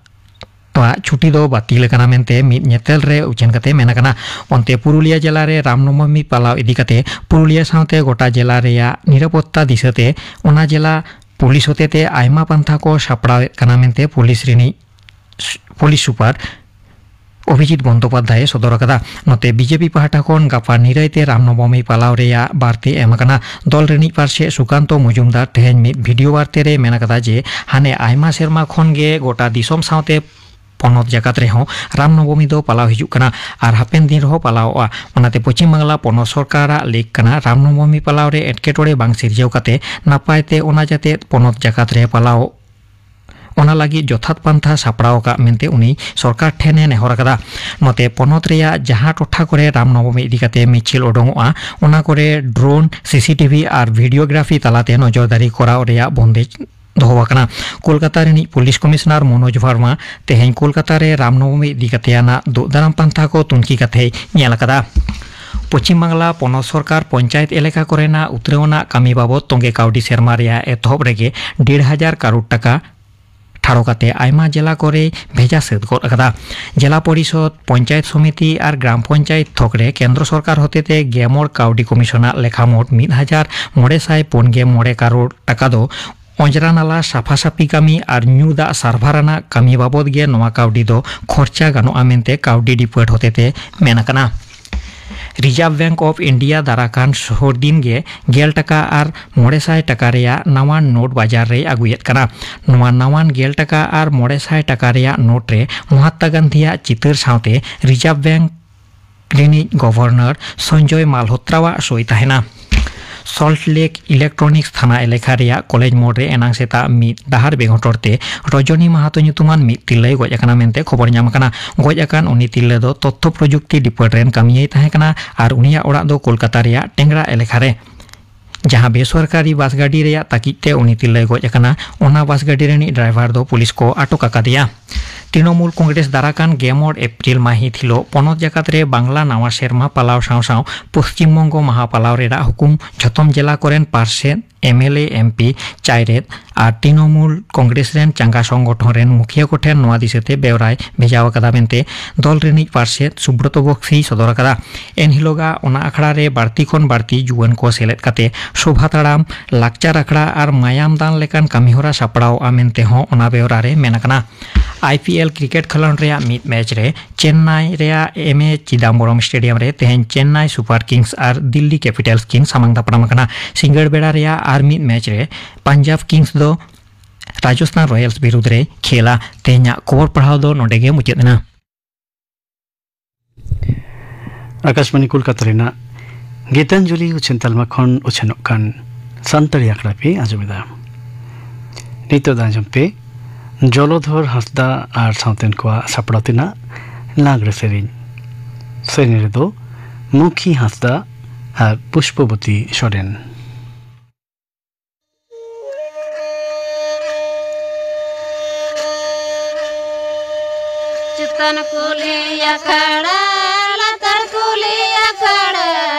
ᱟᱜ ᱪᱷᱩᱴᱤ ᱫᱚ ᱵᱟᱹᱛᱤᱞ ᱟᱠᱟᱱᱟ ᱢᱮᱱᱛᱮ ᱢᱤᱫ ᱧᱮᱛᱮᱞ ᱨᱮ ᱩᱪᱷᱟᱹᱱ ᱠᱟᱛᱮ ᱢᱮᱱ ᱟᱠᱟᱱᱟ᱾ ᱚᱱᱛᱮ ᱯᱩᱨᱩᱞᱤᱭᱟᱹ ᱡᱮᱞᱟ ᱨᱮ ᱨᱟᱢᱱᱚᱵᱚᱢᱤ ᱯᱟᱞᱟᱣ ᱤᱫᱤ ᱠᱟᱛᱮ ᱯᱩᱨᱩᱞᱤᱭᱟᱹ ᱥᱟᱶᱛᱮ ᱜᱚᱴᱟ ᱡᱮᱞᱟ ᱨᱮᱭᱟᱜ ᱱᱤᱨᱟᱯᱚᱛᱛᱟ ᱫᱤᱥᱟᱹᱛᱮ ᱚᱱᱟ ᱡᱮᱞᱟ ᱯᱩᱞᱤᱥ ᱦᱚᱛᱮᱛᱮ ᱟᱭᱢᱟ ᱯᱟᱱᱛᱷᱟ ᱠᱚ ᱥᱟᱯᱲᱟᱣᱮᱫ ᱠᱟᱱᱟ ᱢᱮᱱᱛᱮ ᱯᱩᱞᱤᱥ ᱨᱤᱱᱤᱡ ᱯᱩᱞᱤᱥ ᱥᱩᱯᱟᱨ ᱚᱵᱷᱤᱡᱤᱛ ᱵᱚᱱᱫᱳᱯᱟᱫᱽᱫᱷᱟᱭᱮ ᱥᱚᱫᱚᱨ ᱟᱠᱟᱫᱟ᱾ ᱱᱚᱛᱮ ᱵᱤᱡᱮᱯᱤ ᱯᱟᱦᱴᱟ ᱠᱷᱚᱱ ᱜᱟᱯᱟ ᱱᱤᱨᱟᱹᱭ ᱛᱮ ᱨᱟᱢᱱᱚᱵᱚᱢᱤ ᱯᱟᱞᱟᱣ ᱨᱮᱭᱟᱜ ᱵᱟᱨᱛᱮ ᱮᱢ ᱟᱠᱟᱱᱟ᱾ ᱫᱚᱞ ᱨᱤᱱᱤᱡ ᱯᱟᱨᱥᱮ ᱥᱩᱠᱟᱱᱛᱚ ᱢᱚᱡᱩᱢᱫᱟᱨ ᱛᱮᱦᱮᱧ ᱢᱤᱫ ᱵᱷᱤᱰᱤᱭᱳ ᱵᱟᱨᱛᱮ ᱨᱮ ᱢᱮᱱ ᱟᱠᱟᱫᱟ ᱡᱮ ᱦᱟᱱᱮ ᱟᱭᱢᱟ ᱥᱮᱨᱢᱟ ᱠᱷᱚᱱ ᱜᱮ ᱜᱚᱴᱟ ᱫᱤᱥᱚᱢ ᱥᱟᱶᱛᱮ ᱯᱚᱱᱚᱛ ᱡᱟᱠᱟᱛ ᱨᱮᱦᱚᱸ ᱨᱟᱢᱱᱚᱵᱚᱢᱤ ᱫᱚ ᱯᱟᱞᱟᱣ ᱦᱤᱡᱩᱜ ᱠᱟᱱᱟ ᱟᱨ ᱦᱟᱯᱮᱱ ᱫᱤᱱ ᱨᱮᱦᱚᱸ ᱯᱟᱞᱟᱣᱚᱜᱼᱟ᱾ ᱚᱱᱟᱛᱮ ᱯᱚᱪᱷᱤᱢ ᱵᱟᱝᱞᱟ ᱯᱚᱱᱚᱛ ᱥᱚᱨᱠᱟᱨᱟᱜ ᱞᱮᱠ ᱠᱟᱱᱟ ᱨᱟᱢᱱᱚᱵᱚᱢᱤ ᱯᱟᱞᱟᱣ ᱨᱮ ᱮᱴᱠᱮᱴᱚᱬᱮ ᱵᱟᱝ ᱥᱤᱨᱡᱟᱹᱣ ᱠᱟᱛᱮ ᱱᱟᱯᱟᱭ ᱛᱮ ᱚᱱᱟ ᱡᱟᱛᱮ ᱯᱚᱱᱚᱛ ᱡᱟᱠᱟᱛ ᱨᱮ ᱯᱟᱞᱟᱣ ᱚᱱᱟ ᱞᱟᱹᱜᱤᱫ ᱡᱚᱛᱷᱟᱛ ᱯᱟᱱᱛᱷᱟ ᱥᱟᱯᱲᱟᱣ ᱟᱠᱟᱫ ᱢᱮᱱᱛᱮ ᱩᱱᱤ ᱥᱚᱨᱠᱟᱨ ᱴᱷᱮᱱ ᱮ ᱱᱮᱦᱚᱨ ᱟᱠᱟᱫᱟ᱾ ᱱᱚᱛᱮ ᱯᱚᱱᱚᱛ ᱨᱮᱭᱟᱜ ᱡᱟᱦᱟᱸ ᱴᱚᱴᱷᱟ ᱠᱚᱨᱮ ᱨᱟᱢᱱᱚᱵᱚᱢᱤ ᱤᱫᱤ ᱠᱟᱛᱮ ᱢᱤᱪᱷᱤᱞ ᱚᱰᱚᱝᱚᱜᱼᱟ, ᱚᱱᱟ ᱠᱚᱨᱮ ᱰᱨᱳᱱ, ᱥᱤᱥᱤᱴᱤᱵᱷᱤ ᱟᱨ ᱵᱷᱤᱰᱤᱭᱳᱜᱨᱟᱯᱷᱤ ᱛᱟᱞᱟᱛᱮ ᱱᱚᱡᱚᱨᱫᱟᱨᱤ ᱠᱚᱨᱟᱣ ᱨᱮᱭᱟᱜ ᱵᱚᱱᱫᱮᱡ ᱫᱚᱦᱚ ᱟᱠᱟᱱᱟ᱾ ᱠᱳᱞᱠᱟᱛᱟ ᱨᱤᱱᱤᱡ ᱯᱩᱞᱤᱥ ᱠᱚᱢᱤᱥᱚᱱᱟᱨ ᱢᱚᱱᱳᱡᱽ ᱵᱷᱟᱨᱢᱟ ᱛᱮᱦᱮᱧ ᱠᱳᱞᱠᱟᱛᱟ ᱨᱮ ᱨᱟᱢᱱᱚᱵᱚᱢᱤ ᱤᱫᱤ ᱠᱟᱛᱮ ᱟᱱᱟᱜ ᱫᱩᱜ ᱫᱟᱨᱟᱢ ᱯᱟᱱᱛᱷᱟ ᱠᱚ ᱛᱩᱱᱠᱷᱤ ᱠᱟᱛᱮᱭ ᱧᱮᱞ ᱟᱠᱟᱫᱟ᱾ ᱯᱚᱪᱷᱤᱢ ᱵᱟᱝᱞᱟ ᱯᱚᱱᱚᱛ ᱥᱚᱨᱠᱟᱨ ᱯᱚᱧᱪᱟᱭᱮᱛ ᱮᱞᱟᱠᱟ ᱠᱚᱨᱮᱱᱟᱜ ᱩᱛᱱᱟᱹᱣ ᱟᱱᱟᱜ ᱠᱟᱹᱢᱤ ᱵᱟᱵᱚᱫ ᱛᱚᱸᱜᱮ ᱠᱟᱹᱣᱰᱤ ᱥᱮᱨᱢᱟ ᱨᱮᱭᱟᱜ ᱮᱛᱚᱦᱚᱵ ᱨᱮᱜᱮ ᱰᱮᱲ ᱦᱟᱡᱟᱨ ᱠᱟᱨᱳᱲ ᱴᱟᱠᱟ ᱴᱷᱟᱲᱚ ᱠᱟᱛᱮ ᱟᱭᱢᱟ ᱡᱮᱞᱟ ᱠᱚᱨᱮ ᱵᱷᱮᱡᱟ ᱥᱟᱹᱛ ᱜᱚᱫ ᱟᱠᱟᱫᱟ᱾ ᱡᱮᱞᱟ ᱯᱚᱨᱤᱥᱚᱫ, ᱯᱚᱧᱪᱟᱭᱮᱛ ᱥᱚᱢᱤᱛᱤ ᱟᱨ ᱜᱨᱟᱢ ᱯᱚᱧᱪᱟᱭᱮᱛ ᱛᱷᱚᱠ ᱨᱮ ᱠᱮᱱᱫᱨᱚ ᱥᱚᱨᱠᱟᱨ ᱦᱚᱛᱮᱛᱮ ᱜᱮᱢᱚᱲ ᱠᱟᱹᱣᱰᱤ ᱠᱚᱢᱤᱥᱚᱱᱟᱜ ᱞᱮᱠᱷᱟ ᱢᱳᱴ ᱢᱤᱫ ᱦᱟᱡᱟᱨ ᱢᱚᱬᱮ ᱥᱟᱭ ᱯᱩᱱ ᱜᱮ ᱢᱚᱬᱮ ᱠᱟᱨᱳᱲ ᱴᱟᱠᱟ ᱫᱚ ᱚᱸᱡᱽᱨᱟ ᱱᱟᱞᱟ ᱥᱟᱯᱷᱟ ᱥᱟᱹᱯᱷᱤ ᱠᱟᱹᱢᱤ ᱟᱨ ᱧᱩ ᱫᱟᱜ ᱥᱟᱨᱵᱷᱟᱨ ᱟᱱᱟᱜ ᱠᱟᱹᱢᱤ ᱵᱟᱵᱚᱫ ᱜᱮ ᱱᱚᱣᱟ ᱠᱟᱹᱣᱰᱤ ᱫᱚ ᱠᱷᱚᱨᱪᱟ ᱜᱟᱱᱚᱜᱼᱟ ᱢᱮᱱᱛᱮ ᱠᱟᱹᱣᱰᱤ ᱰᱤᱯᱟᱹᱴ ᱦᱚᱛᱮᱛᱮ ᱢᱮᱱ ᱟᱠᱟᱱᱟ᱾ ᱨᱤᱡᱟᱨᱵᱷ ᱵᱮᱝᱠ ᱚᱯᱷ ᱤᱱᱰᱤᱭᱟ ᱫᱟᱨᱟᱠᱟᱱ ᱥᱚᱦᱚᱨ ᱫᱤᱱ ᱜᱮ ᱜᱮᱞ ᱴᱟᱠᱟ ᱟᱨ ᱢᱚᱬᱮ ᱥᱟᱭ ᱴᱟᱠᱟ ᱨᱮᱭᱟᱜ ᱱᱟᱣᱟᱱ ᱱᱳᱴ ᱵᱟᱡᱟᱨ ᱨᱮᱭ ᱟᱹᱜᱩᱭᱮᱫ ᱠᱟᱱᱟ᱾ ᱱᱚᱣᱟ ᱱᱟᱣᱟᱱ ᱜᱮᱞ ᱴᱟᱠᱟ ᱟᱨ ᱢᱚᱬᱮ ᱥᱟᱭ ᱴᱟᱠᱟ ᱨᱮᱭᱟᱜ ᱱᱳᱴ ᱨᱮ ᱢᱚᱦᱟᱛᱢᱟ ᱜᱟᱱᱫᱷᱤᱭᱟᱜ ᱪᱤᱛᱟᱹᱨ ᱥᱟᱶᱛᱮ ᱨᱤᱡᱟᱨᱵᱷ ᱵᱮᱝᱠ ᱨᱤᱱᱤᱡ ᱜᱚᱵᱷᱚᱨᱱᱚᱨ ᱥᱚᱧᱡᱚᱭ ᱢᱟᱞᱦᱳᱛᱨᱟᱣᱟᱜ ᱥᱳᱭ ᱛᱟᱦᱮᱱᱟ᱾ ᱥᱚᱞᱴ ᱞᱮᱠ ᱤᱞᱮᱠᱴᱨᱚᱱᱤᱠᱥ ᱛᱷᱟᱱᱟ ᱮᱞᱟᱠᱟ ᱨᱮᱭᱟᱜ ᱠᱚᱞᱮᱡᱽ ᱢᱳᱲ ᱨᱮ ᱮᱱᱟᱝ ᱥᱮᱛᱟᱜ ᱢᱤᱫ ᱰᱟᱦᱟᱨ ᱵᱮᱜᱚᱴᱚᱨ ᱛᱮ ᱨᱚᱡᱚᱱᱤ ᱢᱟᱦᱟᱛᱚ ᱧᱩᱛᱩᱢᱟᱱ ᱢᱤᱫ ᱛᱤᱨᱞᱟᱹᱭ ᱜᱚᱡ ᱟᱠᱟᱱᱟ ᱢᱮᱱᱛᱮ ᱠᱷᱚᱵᱚᱨ ᱧᱟᱢ ᱟᱠᱟᱱᱟ᱾ ᱜᱚᱡ ᱟᱠᱟᱱ ᱩᱱᱤ ᱛᱤᱨᱞᱟᱹ ᱫᱚ ᱛᱚᱛᱛᱷᱚ ᱯᱨᱚᱡᱩᱠᱛᱤ ᱰᱤᱯᱟᱨᱴ ᱨᱮᱱ ᱠᱟᱹᱢᱤᱭᱟᱹᱭ ᱛᱟᱦᱮᱸ ᱠᱟᱱᱟ ᱟᱨ ᱩᱱᱤᱭᱟᱜ ᱚᱲᱟᱜ ᱫᱚ ᱠᱳᱞᱠᱟᱛᱟ ᱨᱮᱭᱟᱜ ᱴᱮᱝᱜᱽᱨᱟ ᱮᱞᱟᱠᱟ ᱨᱮ᱾ ᱡᱟᱦᱟᱸ ᱵᱮᱥᱚᱨᱠᱟᱨᱤ ᱵᱟᱥ ᱜᱟᱹᱰᱤ ᱨᱮᱭᱟᱜ ᱛᱟᱹᱠᱤᱡ ᱛᱮ ᱩᱱᱤ ᱛᱤᱨᱞᱟᱹᱭ ᱜᱚᱡ ᱟᱠᱟᱱᱟ, ᱚᱱᱟ ᱵᱟᱥ ᱜᱟᱹᱰᱤ ᱨᱤᱱᱤᱡ ᱰᱨᱟᱭᱵᱷᱟᱨ ᱫᱚ ᱯᱩᱞᱤᱥ ᱠᱚ ᱟᱴᱚᱠ ᱟᱠᱟᱫᱮᱭᱟ᱾ ᱛᱨᱤᱱᱚᱢᱩᱞ ᱠᱚᱝᱜᱨᱮᱥ ᱫᱟᱨᱟᱠᱟᱱ ᱜᱮᱢᱚᱬ ᱮᱯᱨᱤᱞ ᱢᱟᱹᱦᱤᱛ ᱦᱤᱞᱳᱜ ᱯᱚᱱᱚᱛ ᱡᱟᱠᱟᱛ ᱨᱮ ᱵᱟᱝᱞᱟ ᱱᱟᱣᱟ ᱥᱮᱨᱢᱟ ᱯᱟᱞᱟᱣ ᱥᱟᱶ ᱥᱟᱶ ᱯᱚᱥᱪᱤᱢ ᱵᱚᱝᱜᱚ ᱢᱟᱦᱟ ᱯᱟᱞᱟᱣ ᱨᱮᱱᱟᱜ ᱦᱩᱠᱩᱢ ᱡᱷᱚᱛᱚᱢ ᱡᱮᱞᱟ ᱠᱚᱨᱮᱱ ᱯᱟᱨᱥᱮᱛ, M L A, M P, ᱪᱟᱭᱨᱮᱛ ᱟᱨ ᱛᱨᱤᱱᱚᱢᱩᱞ ᱠᱚᱝᱜᱨᱮᱥ ᱨᱮᱱ ᱪᱟᱸᱜᱟ ᱥᱚᱝᱜᱚᱴᱷᱚᱱ ᱨᱮᱱ ᱢᱩᱠᱷᱤᱭᱟᱹ ᱠᱚᱴᱷᱮᱱ ᱱᱚᱣᱟ ᱫᱤᱥᱟᱹᱛᱮ ᱵᱮᱣᱨᱟᱭ ᱵᱷᱮᱡᱟᱣ ᱟᱠᱟᱫᱟ ᱢᱮᱱᱛᱮ ᱫᱚᱞ ᱨᱤᱱᱤᱡ ᱯᱟᱨᱥᱮᱛ ᱥᱩᱵᱨᱚᱛᱚ ᱵᱚᱠᱥᱤᱭ ᱥᱚᱫᱚᱨ ᱟᱠᱟᱫᱟ᱾ ᱮᱱᱦᱤᱞᱳᱜᱟᱜ ᱚᱱᱟ ᱟᱠᱷᱲᱟ ᱨᱮ ᱵᱟᱹᱲᱛᱤ ᱠᱷᱚᱱ ᱵᱟᱹᱲᱛᱤ ᱡᱩᱣᱟᱹᱱ ᱠᱚ ᱥᱮᱞᱮᱫ ᱠᱟᱛᱮ ᱥᱚᱵᱷᱟ ᱛᱟᱲᱟᱢ, ᱞᱟᱠᱪᱟᱨ ᱟᱠᱷᱲᱟ ᱟᱨ ᱢᱟᱭᱟᱢ ᱫᱟᱱ ᱞᱮᱠᱟᱱ ᱠᱟᱹᱢᱤᱦᱚᱨᱟ ᱥᱟᱯᱲᱟᱣᱜᱼᱟ ᱢᱮᱱᱛᱮ ᱦᱚᱸ ᱚᱱᱟ ᱵᱮᱣᱨᱟ ᱨᱮ ᱢᱮᱱ ᱟᱠᱟᱱᱟ᱾ ᱟᱭ ᱯᱤ ᱮᱞ ᱠᱨᱤᱠᱮᱴ ᱠᱷᱮᱞᱳᱸᱰ ᱨᱮᱭᱟᱜ ᱢᱤᱫ ᱢᱮᱪ ᱨᱮ ᱪᱮᱱᱱᱟᱭ ᱨᱮᱭᱟᱜ ᱮᱢ ᱮ ᱪᱤᱫᱟᱢᱵᱚᱨᱚᱢ ᱥᱴᱮᱰᱤᱭᱟᱢ ᱨᱮ ᱛᱮᱦᱮᱧ ᱪᱮᱱᱱᱟᱭ ᱥᱩᱯᱟᱨ ᱠᱤᱝᱥ ᱟᱨ ᱫᱤᱞᱞᱤ ᱠᱮᱯᱤᱴᱟᱞᱥ ᱠᱤᱱ ᱥᱟᱢᱟᱝ ᱫᱟᱯᱨᱟᱢ ᱟᱠᱟᱱᱟ᱾ ᱥᱤᱸᱜᱟᱹᱲ ᱵᱮᱲᱟ ᱨᱮᱭᱟᱜ ᱟᱨ ᱢᱤᱫ ᱢᱮᱪ ᱨᱮ ᱯᱟᱧᱡᱟᱵᱽ ᱠᱤᱝᱥ ᱫᱚ ᱨᱟᱡᱚᱥᱛᱷᱟᱱ ᱨᱚᱭᱟᱞᱥ ᱵᱤᱨᱩᱫᱽ ᱨᱮ ᱠᱷᱮᱞᱟ᱾ ᱛᱮᱦᱮᱧᱟᱜ ᱠᱷᱚᱵᱚᱨ ᱯᱟᱲᱦᱟᱣ ᱫᱚ ᱱᱚᱰᱮ ᱜᱮ ᱢᱩᱪᱟᱹᱫ ᱮᱱᱟ᱾ ᱟᱠᱟᱥᱵᱟᱬᱤ ᱠᱳᱞᱠᱟᱛᱟ ᱨᱮᱱᱟᱜ ᱜᱤᱛᱟᱧᱡᱚᱞᱤ ᱩᱪᱷᱟᱹᱱ ᱛᱟᱞᱢᱟ ᱠᱷᱚᱱ ᱩᱪᱷᱟᱹᱱᱚᱜ ᱠᱟᱱ ᱥᱟᱱᱛᱟᱲᱤ ᱟᱠᱷᱲᱟ ᱯᱮ ᱟᱸᱡᱚᱢᱮᱫᱟ᱾ ᱱᱤᱛᱚᱜ ᱫᱚ ᱟᱸᱡᱚᱢ ᱯᱮ ᱡᱚᱞᱚᱫᱷᱚᱨ ᱦᱟᱸᱥᱫᱟ ᱟᱨ ᱥᱟᱶᱛᱮᱱ ᱠᱚᱣᱟᱜ ᱥᱟᱯᱲᱟᱣ ᱛᱮᱱᱟᱜ ᱞᱟᱜᱽᱲᱮ ᱥᱮᱨᱮᱧ᱾ ᱥᱮᱨᱮᱧ ᱨᱮᱫᱚ ᱢᱩᱠᱷᱤ ᱦᱟᱸᱥᱫᱟ ᱟᱨ ᱯᱩᱥᱯᱚᱵᱚᱛᱤ ᱥᱚᱨᱮᱱ᱾ ᱪᱮᱛᱟᱱ ᱠᱩᱞᱦᱤ ᱟᱠᱷᱲᱟ, ᱞᱟᱛᱟᱨ ᱠᱩᱞᱦᱤ ᱟᱠᱷᱲᱟ,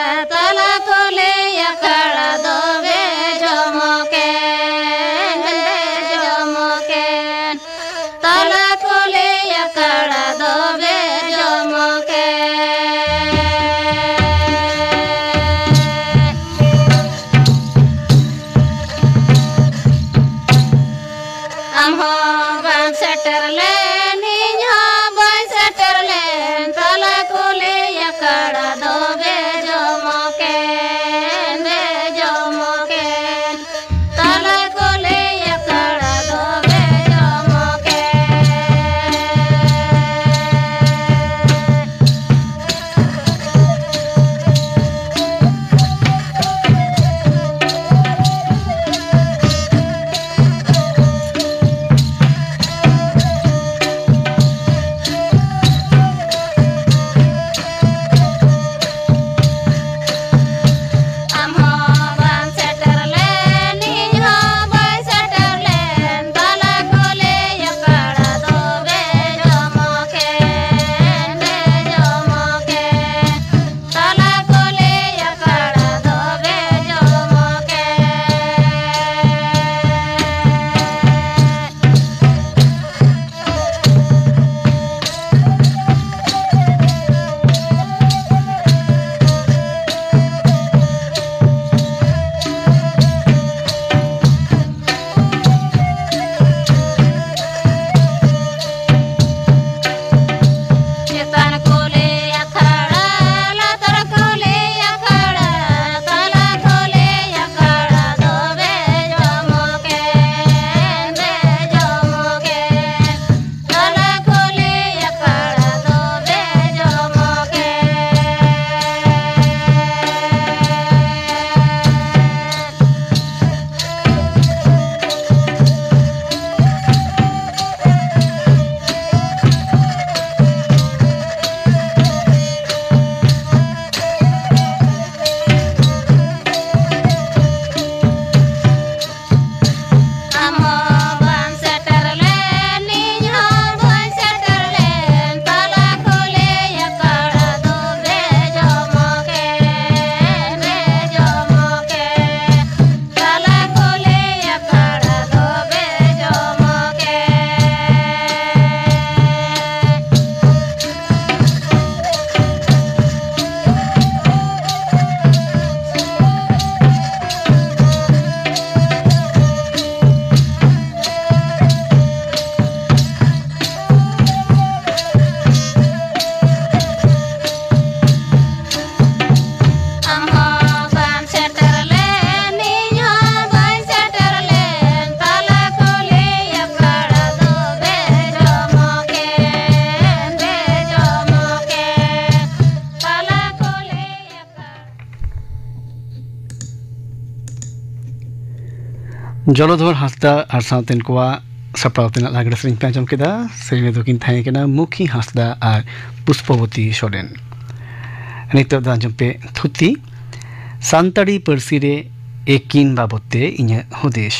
ᱛᱟᱞᱟ ᱠᱩᱞᱦᱤ ᱟᱠᱷᱲᱟ ᱫᱚ ᱵᱮᱡᱚᱢᱚᱠᱮᱱ, ᱵᱮᱡᱚᱢᱚᱠᱮᱱ᱾ ᱛᱟᱞᱟ ᱠᱩᱞᱦᱤ ᱟᱠᱷᱲᱟ ᱫᱚ ᱵᱮᱡᱚᱢᱚᱠᱮᱱ᱾ ᱟᱢ ᱦᱚᱸ ᱵᱟᱢ ᱥᱮᱴᱮᱨ ᱞᱮᱱ, ᱤᱧ ᱦᱚᱸ ᱵᱟᱹᱧ ᱥᱮᱴᱮᱨ ᱞᱮᱱ, ᱛᱟᱞᱟ ᱠᱩᱞᱦᱤ ᱟᱠᱷᱲᱟ ᱫᱚ ᱵᱮᱡᱚᱢᱚᱠᱮᱱ, ᱵᱮᱡᱚᱢᱚᱠᱮᱱ᱾ ᱛᱟᱞᱟ ᱠᱩᱞᱦᱤ ᱟᱠᱷᱲᱟ ᱫᱚ ᱵᱮᱡᱚᱢᱚᱠᱮᱱ᱾ ᱡᱚᱞᱚᱫᱷᱚᱨ ᱦᱟᱸᱥᱫᱟ ᱟᱨ ᱥᱟᱶᱛᱮᱱ ᱠᱚᱣᱟᱜ ᱥᱟᱯᱲᱟᱣ ᱛᱮᱱᱟᱜ ᱞᱟᱜᱽᱲᱮ ᱥᱮᱨᱮᱧ ᱯᱮ ᱟᱸᱡᱚᱢ ᱠᱮᱫᱟ᱾ ᱥᱮᱨᱮᱧ ᱨᱮᱫᱚ ᱠᱤᱱ ᱛᱟᱦᱮᱸ ᱠᱟᱱᱟ ᱢᱩᱠᱷᱤ ᱦᱟᱸᱥᱫᱟ ᱟᱨ ᱯᱩᱥᱯᱚᱵᱚᱛᱤ ᱥᱚᱨᱮᱱ᱾ ᱱᱤᱛᱚᱜ ᱫᱚ ᱟᱸᱡᱚᱢ ᱯᱮ ᱛᱷᱩᱛᱤ᱾ ᱥᱟᱱᱛᱟᱲᱤ ᱯᱟᱹᱨᱥᱤ ᱨᱮ ᱮᱠᱤᱱ ᱵᱟᱵᱚᱛ ᱛᱮ ᱤᱧᱟᱹᱜ ᱦᱩᱫᱤᱥ᱾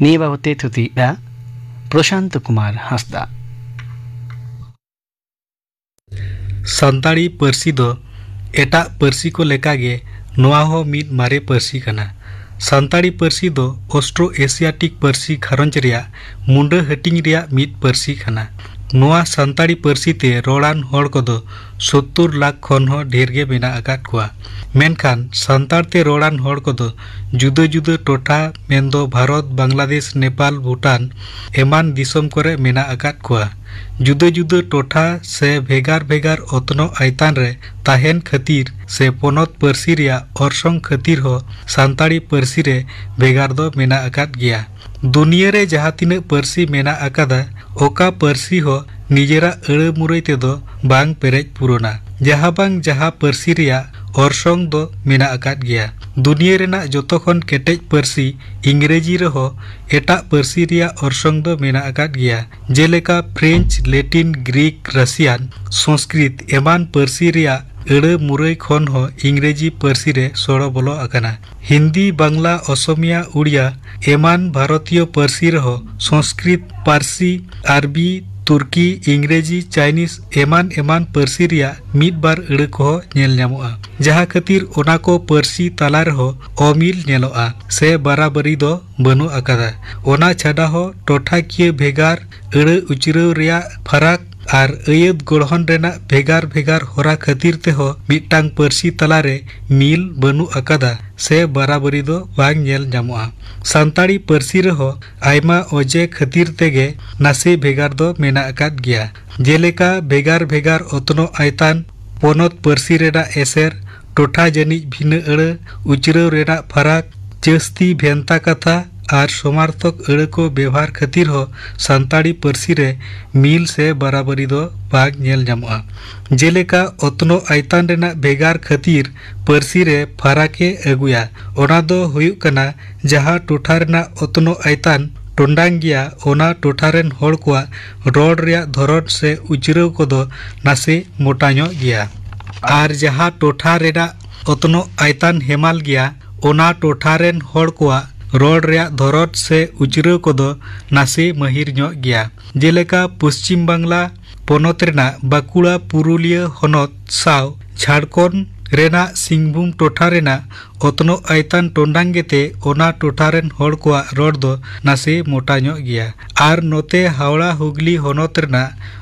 ᱱᱤᱭᱟᱹ ᱵᱟᱵᱚᱛ ᱛᱮ ᱛᱷᱩᱛᱤᱭᱮᱫᱼᱟ ᱯᱨᱚᱥᱟᱱᱛ ᱠᱩᱢᱟᱨ ᱦᱟᱸᱥᱫᱟ᱾ ᱥᱟᱱᱛᱟᱲᱤ ᱯᱟᱹᱨᱥᱤ ᱫᱚ ᱮᱴᱟᱜ ᱯᱟᱹᱨᱥᱤ ᱠᱚ ᱞᱮᱠᱟᱜᱮ ᱱᱚᱣᱟ ᱦᱚᱸ ᱢᱤᱫ ᱢᱟᱨᱮ ᱯᱟᱹᱨᱥᱤ ᱠᱟᱱᱟ᱾ ᱥᱟᱱᱛᱟᱲᱤ ᱯᱟᱹᱨᱥᱤ ᱫᱚ ᱚᱥᱴᱨᱳ ᱮᱥᱤᱭᱟᱴᱤᱠ ᱯᱟᱹᱨᱥᱤ ᱜᱷᱟᱨᱚᱸᱡᱽ ᱨᱮᱭᱟᱜ ᱢᱩᱸᱰᱟᱹ ᱦᱟᱹᱴᱤᱧ ᱨᱮᱭᱟᱜ ᱢᱤᱫ ᱯᱟᱹᱨᱥᱤ ᱠᱟᱱᱟ᱾ ᱱᱚᱣᱟ ᱥᱟᱱᱛᱟᱲᱤ ᱯᱟᱹᱨᱥᱤ ᱛᱮ ᱨᱚᱲᱟᱱ ᱦᱚᱲ ᱠᱚᱫᱚ ᱥᱳᱛᱛᱳᱨ ᱞᱟᱠᱷ ᱠᱷᱚᱱ ᱦᱚᱸ ᱰᱷᱮᱨ ᱜᱮ ᱢᱮᱱᱟᱜ ᱟᱠᱟᱫ ᱠᱚᱣᱟ᱾ ᱢᱮᱱᱠᱷᱟᱱ ᱥᱟᱱᱛᱟᱲ ᱛᱮ ᱨᱚᱲᱟᱱ ᱦᱚᱲ ᱠᱚᱫᱚ ᱡᱩᱫᱟᱹ ᱡᱩᱫᱟᱹ ᱴᱚᱴᱷᱟ, ᱢᱮᱱᱫᱚ ᱵᱷᱟᱨᱚᱛ, ᱵᱟᱝᱞᱟᱫᱮᱥ, ᱱᱮᱯᱟᱞ, ᱵᱷᱩᱴᱟᱱ ᱮᱢᱟᱱ ᱫᱤᱥᱚᱢ ᱠᱚᱨᱮ ᱢᱮᱱᱟᱜ ᱟᱠᱟᱫ ᱠᱚᱣᱟ᱾ ᱡᱩᱫᱟᱹ ᱡᱩᱫᱟᱹ ᱴᱚᱴᱷᱟ ᱥᱮ ᱵᱷᱮᱜᱟᱨ ᱵᱷᱮᱜᱟᱨ ᱚᱛᱱᱚᱜ ᱟᱭᱛᱟᱱ ᱨᱮ ᱛᱟᱦᱮᱱ ᱠᱷᱟᱹᱛᱤᱨ ᱥᱮ ᱯᱚᱱᱚᱛ ᱯᱟᱹᱨᱥᱤ ᱨᱮᱭᱟᱜ ᱚᱨᱥᱚᱝ ᱠᱷᱟᱹᱛᱤᱨ ᱦᱚᱸ ᱥᱟᱱᱛᱟᱲᱤ ᱯᱟᱹᱨᱥᱤ ᱨᱮ ᱵᱷᱮᱜᱟᱨ ᱫᱚ ᱢᱮᱱᱟᱜ ᱟᱠᱟᱫ ᱜᱮᱭᱟ᱾ ᱫᱩᱱᱤᱭᱟᱹ ᱨᱮ ᱡᱟᱦᱟᱸ ᱛᱤᱱᱟᱹᱜ ᱯᱟᱹᱨᱥᱤ ᱢᱮᱱᱟᱜ ᱟᱠᱟᱫᱟ, ᱚᱠᱟ ᱯᱟᱹᱨᱥᱤ ᱦᱚᱸ ᱱᱤᱡᱮᱨᱟᱜ ᱟᱹᱲᱟᱹ ᱢᱩᱨᱟᱹᱭ ᱛᱮᱫᱚ ᱵᱟᱝ ᱯᱮᱨᱮᱡ ᱯᱩᱨᱚᱱᱟ᱾ ᱡᱟᱦᱟᱸ ᱵᱟᱝ ᱡᱟᱦᱟᱸ ᱯᱟᱹᱨᱥᱤ ᱨᱮᱭᱟᱜ ᱚᱨᱥᱚᱝ ᱫᱚ ᱢᱮᱱᱟᱜ ᱟᱠᱟᱫ ᱜᱮᱭᱟ᱾ ᱫᱩᱱᱤᱭᱟᱹ ᱨᱮᱱᱟᱜ ᱡᱚᱛᱚ ᱠᱷᱚᱱ ᱠᱮᱴᱮᱡ ᱯᱟᱹᱨᱥᱤ ᱤᱝᱨᱮᱡᱤ ᱨᱮᱦᱚᱸ ᱮᱴᱟᱜ ᱯᱟᱹᱨᱥᱤ ᱨᱮᱭᱟᱜ ᱚᱨᱥᱚᱝ ᱫᱚ ᱢᱮᱱᱟᱜ ᱟᱠᱟᱫ ᱜᱮᱭᱟ᱾ ᱡᱮᱞᱮᱠᱟ ᱯᱷᱨᱮᱧᱪ, ᱞᱮᱴᱤᱱ, ᱜᱨᱤᱠ, ᱨᱟᱥᱤᱭᱟᱱ, ᱥᱚᱝᱥᱠᱨᱤᱛ ᱮᱢᱟᱱ ᱯᱟᱹᱨᱥᱤ ᱨᱮᱭᱟᱜ ᱟᱹᱲᱟᱹ ᱢᱩᱨᱟᱹᱭ ᱠᱷᱚᱱ ᱦᱚᱸ ᱤᱝᱨᱮᱡᱤ ᱯᱟᱹᱨᱥᱤ ᱨᱮ ᱥᱚᱲᱚ ᱵᱚᱞᱚ ᱟᱠᱟᱱᱟ᱾ ᱦᱤᱱᱫᱤ, ᱵᱟᱝᱞᱟ, ᱚᱥᱚᱢᱤᱭᱟ, ᱩᱲᱤᱭᱟ ᱮᱢᱟᱱ ᱵᱷᱟᱨᱚᱛᱤᱭᱚ ᱯᱟᱹᱨᱥᱤ ᱨᱮᱦᱚᱸ ᱥᱚᱝᱥᱠᱨᱤᱛ, ᱯᱟᱹᱨᱥᱤ, ᱟᱨᱵᱤ, ᱛᱩᱨᱠᱤ, ᱤᱝᱨᱮᱡᱤ, ᱪᱟᱭᱱᱤᱡᱽ ᱮᱢᱟᱱ ᱮᱢᱟᱱ ᱯᱟᱹᱨᱥᱤ ᱨᱮᱭᱟᱜ ᱢᱤᱫ ᱵᱟᱨ ᱟᱹᱲᱟᱹ ᱠᱚᱦᱚᱸ ᱧᱮᱞ ᱧᱟᱢᱚᱜᱼᱟ, ᱡᱟᱦᱟᱸ ᱠᱷᱟᱹᱛᱤᱨ ᱚᱱᱟ ᱠᱚ ᱯᱟᱹᱨᱥᱤ ᱛᱟᱞᱟ ᱨᱮᱦᱚᱸ ᱚᱢᱤᱞ ᱧᱮᱞᱚᱜᱼᱟ ᱥᱮ ᱵᱟᱨᱟᱵᱟᱹᱨᱤ ᱫᱚ ᱵᱟᱹᱱᱩᱜ ᱟᱠᱟᱫᱟ᱾ ᱚᱱᱟ ᱪᱷᱟᱰᱟ ᱦᱚᱸ ᱴᱚᱴᱷᱟᱠᱤᱭᱟᱹ ᱵᱷᱮᱜᱟᱨ, ᱟᱹᱲᱟᱹ ᱩᱪᱨᱟᱹᱣ ᱨᱮᱭᱟᱜ ᱯᱷᱟᱨᱟᱠ ᱟᱨ ᱟᱹᱭᱟᱹᱛ ᱜᱚᱲᱦᱚᱱ ᱨᱮᱱᱟᱜ ᱵᱷᱮᱜᱟᱨ ᱵᱷᱮᱜᱟᱨ ᱦᱚᱨᱟ ᱠᱷᱟᱹᱛᱤᱨ ᱛᱮᱦᱚᱸ ᱢᱤᱫᱴᱟᱝ ᱯᱟᱹᱨᱥᱤ ᱛᱟᱞᱟᱨᱮ ᱢᱤᱞ ᱵᱟᱹᱱᱩᱜ ᱟᱠᱟᱫᱟ ᱥᱮ ᱵᱟᱨᱟᱵᱟᱹᱨᱤ ᱫᱚ ᱵᱟᱝ ᱧᱮᱞ ᱧᱟᱢᱚᱜᱼᱟ᱾ ᱥᱟᱱᱛᱟᱲᱤ ᱯᱟᱹᱨᱥᱤ ᱨᱮᱦᱚᱸ ᱟᱭᱢᱟ ᱚᱡᱮ ᱠᱷᱟᱹᱛᱤᱨ ᱛᱮᱜᱮ ᱱᱟᱥᱮ ᱵᱷᱮᱜᱟᱨ ᱫᱚ ᱢᱮᱱᱟᱜ ᱟᱠᱟᱫ ᱜᱮᱭᱟ, ᱡᱮᱞᱮᱠᱟ ᱵᱷᱮᱜᱟᱨ ᱵᱷᱮᱜᱟᱨ ᱚᱛᱱᱚᱜ ᱟᱭᱛᱟᱱ, ᱯᱚᱱᱚᱛ ᱯᱟᱹᱨᱥᱤ ᱨᱮᱱᱟᱜ ᱮᱥᱮᱨ, ᱴᱚᱴᱷᱟ ᱡᱟᱹᱱᱤᱡ ᱵᱷᱤᱱᱟᱹ ᱟᱹᱲᱟᱹ ᱩᱪᱨᱟᱹᱣ ᱨᱮᱱᱟᱜ ᱯᱷᱟᱨᱟᱠ, ᱡᱟᱹᱥᱛᱤ ᱵᱷᱮᱱᱛᱟ ᱠᱟᱛᱷᱟ ᱟᱨ ᱥᱚᱢᱟᱨᱛᱷᱚᱠ ᱟᱹᱲᱟᱹ ᱠᱚ ᱵᱮᱵᱷᱟᱨ ᱠᱷᱟᱹᱛᱤᱨ ᱦᱚᱸ ᱥᱟᱱᱛᱟᱲᱤ ᱯᱟᱹᱨᱥᱤ ᱨᱮ ᱢᱤᱞ ᱥᱮ ᱵᱟᱨᱟᱵᱟᱹᱨᱤ ᱫᱚ ᱵᱟᱝ ᱧᱮᱞ ᱧᱟᱢᱚᱜᱼᱟ᱾ ᱡᱮᱞᱮᱠᱟ, ᱚᱛᱱᱚᱜ ᱟᱭᱛᱟᱱ ᱨᱮᱱᱟᱜ ᱵᱷᱮᱜᱟᱨ ᱠᱷᱟᱹᱛᱤᱨ ᱯᱟᱹᱨᱥᱤ ᱨᱮ ᱯᱷᱟᱨᱟᱠ ᱮ ᱟᱹᱜᱩᱭᱟ᱾ ᱚᱱᱟ ᱫᱚ ᱦᱩᱭᱩᱜ ᱠᱟᱱᱟ, ᱡᱟᱦᱟᱸ ᱴᱚᱴᱷᱟ ᱨᱮᱱᱟᱜ ᱚᱛᱱᱚᱜ ᱟᱭᱛᱟᱱ ᱴᱚᱸᱰᱟᱝ ᱜᱮᱭᱟ, ᱚᱱᱟ ᱴᱚᱴᱷᱟ ᱨᱮᱱ ᱦᱚᱲ ᱠᱚᱣᱟᱜ ᱨᱚᱲ ᱨᱮᱭᱟᱜ ᱫᱷᱚᱨᱚᱱ ᱥᱮ ᱩᱪᱨᱟᱹᱣ ᱠᱚᱫᱚ ᱱᱟᱥᱮ ᱢᱚᱴᱟ ᱧᱚᱜ ᱜᱮᱭᱟ᱾ ᱟᱨ ᱡᱟᱦᱟᱸ ᱴᱚᱴᱷᱟ ᱨᱮᱱᱟᱜ ᱚᱛᱱᱚᱜ ᱟᱭᱛᱟᱱ ᱦᱮᱢᱟᱞ ᱜᱮᱭᱟ, ᱚᱱᱟ ᱴᱚᱴᱷᱟ ᱨᱮᱱ ᱦᱚᱲ ᱠᱚᱣᱟᱜ ᱨᱚᱲ ᱨᱮᱭᱟᱜ ᱫᱷᱚᱨᱚᱱ ᱥᱮ ᱩᱪᱨᱟᱹᱣ ᱠᱚᱫᱚ ᱱᱟᱥᱮ ᱢᱟᱹᱦᱤᱨ ᱧᱚᱜ ᱜᱮᱭᱟ᱾ ᱡᱮᱞᱮᱠᱟ, ᱯᱚᱥᱪᱤᱢ ᱵᱟᱝᱞᱟ ᱯᱚᱱᱚᱛ ᱨᱮᱱᱟᱜ ᱵᱟᱸᱠᱩᱲᱟ ᱯᱩᱨᱩᱞᱤᱭᱟᱹ ᱦᱚᱱᱚᱛ ᱥᱟᱶ ᱡᱷᱟᱲᱠᱷᱚᱸᱰ ᱨᱮᱱᱟᱜ ᱥᱤᱝᱵᱷᱩᱢ ᱴᱚᱴᱷᱟ ᱨᱮᱱᱟᱜ ᱚᱛᱱᱚᱜ ᱟᱭᱛᱟᱱ ᱴᱚᱸᱰᱟᱝ ᱜᱮᱛᱮ ᱚᱱᱟ ᱴᱚᱴᱷᱟ ᱨᱮᱱ ᱦᱚᱲ ᱠᱚᱣᱟᱜ ᱨᱚᱲ ᱫᱚ ᱱᱟᱥᱮ ᱢᱚᱴᱟ ᱧᱚᱜ ᱜᱮᱭᱟ᱾ ᱟᱨ ᱱᱚᱛᱮ ᱦᱟᱣᱲᱟ ᱦᱩᱜᱽᱞᱤ ᱦᱚᱱᱚᱛ ᱨᱮᱱᱟᱜ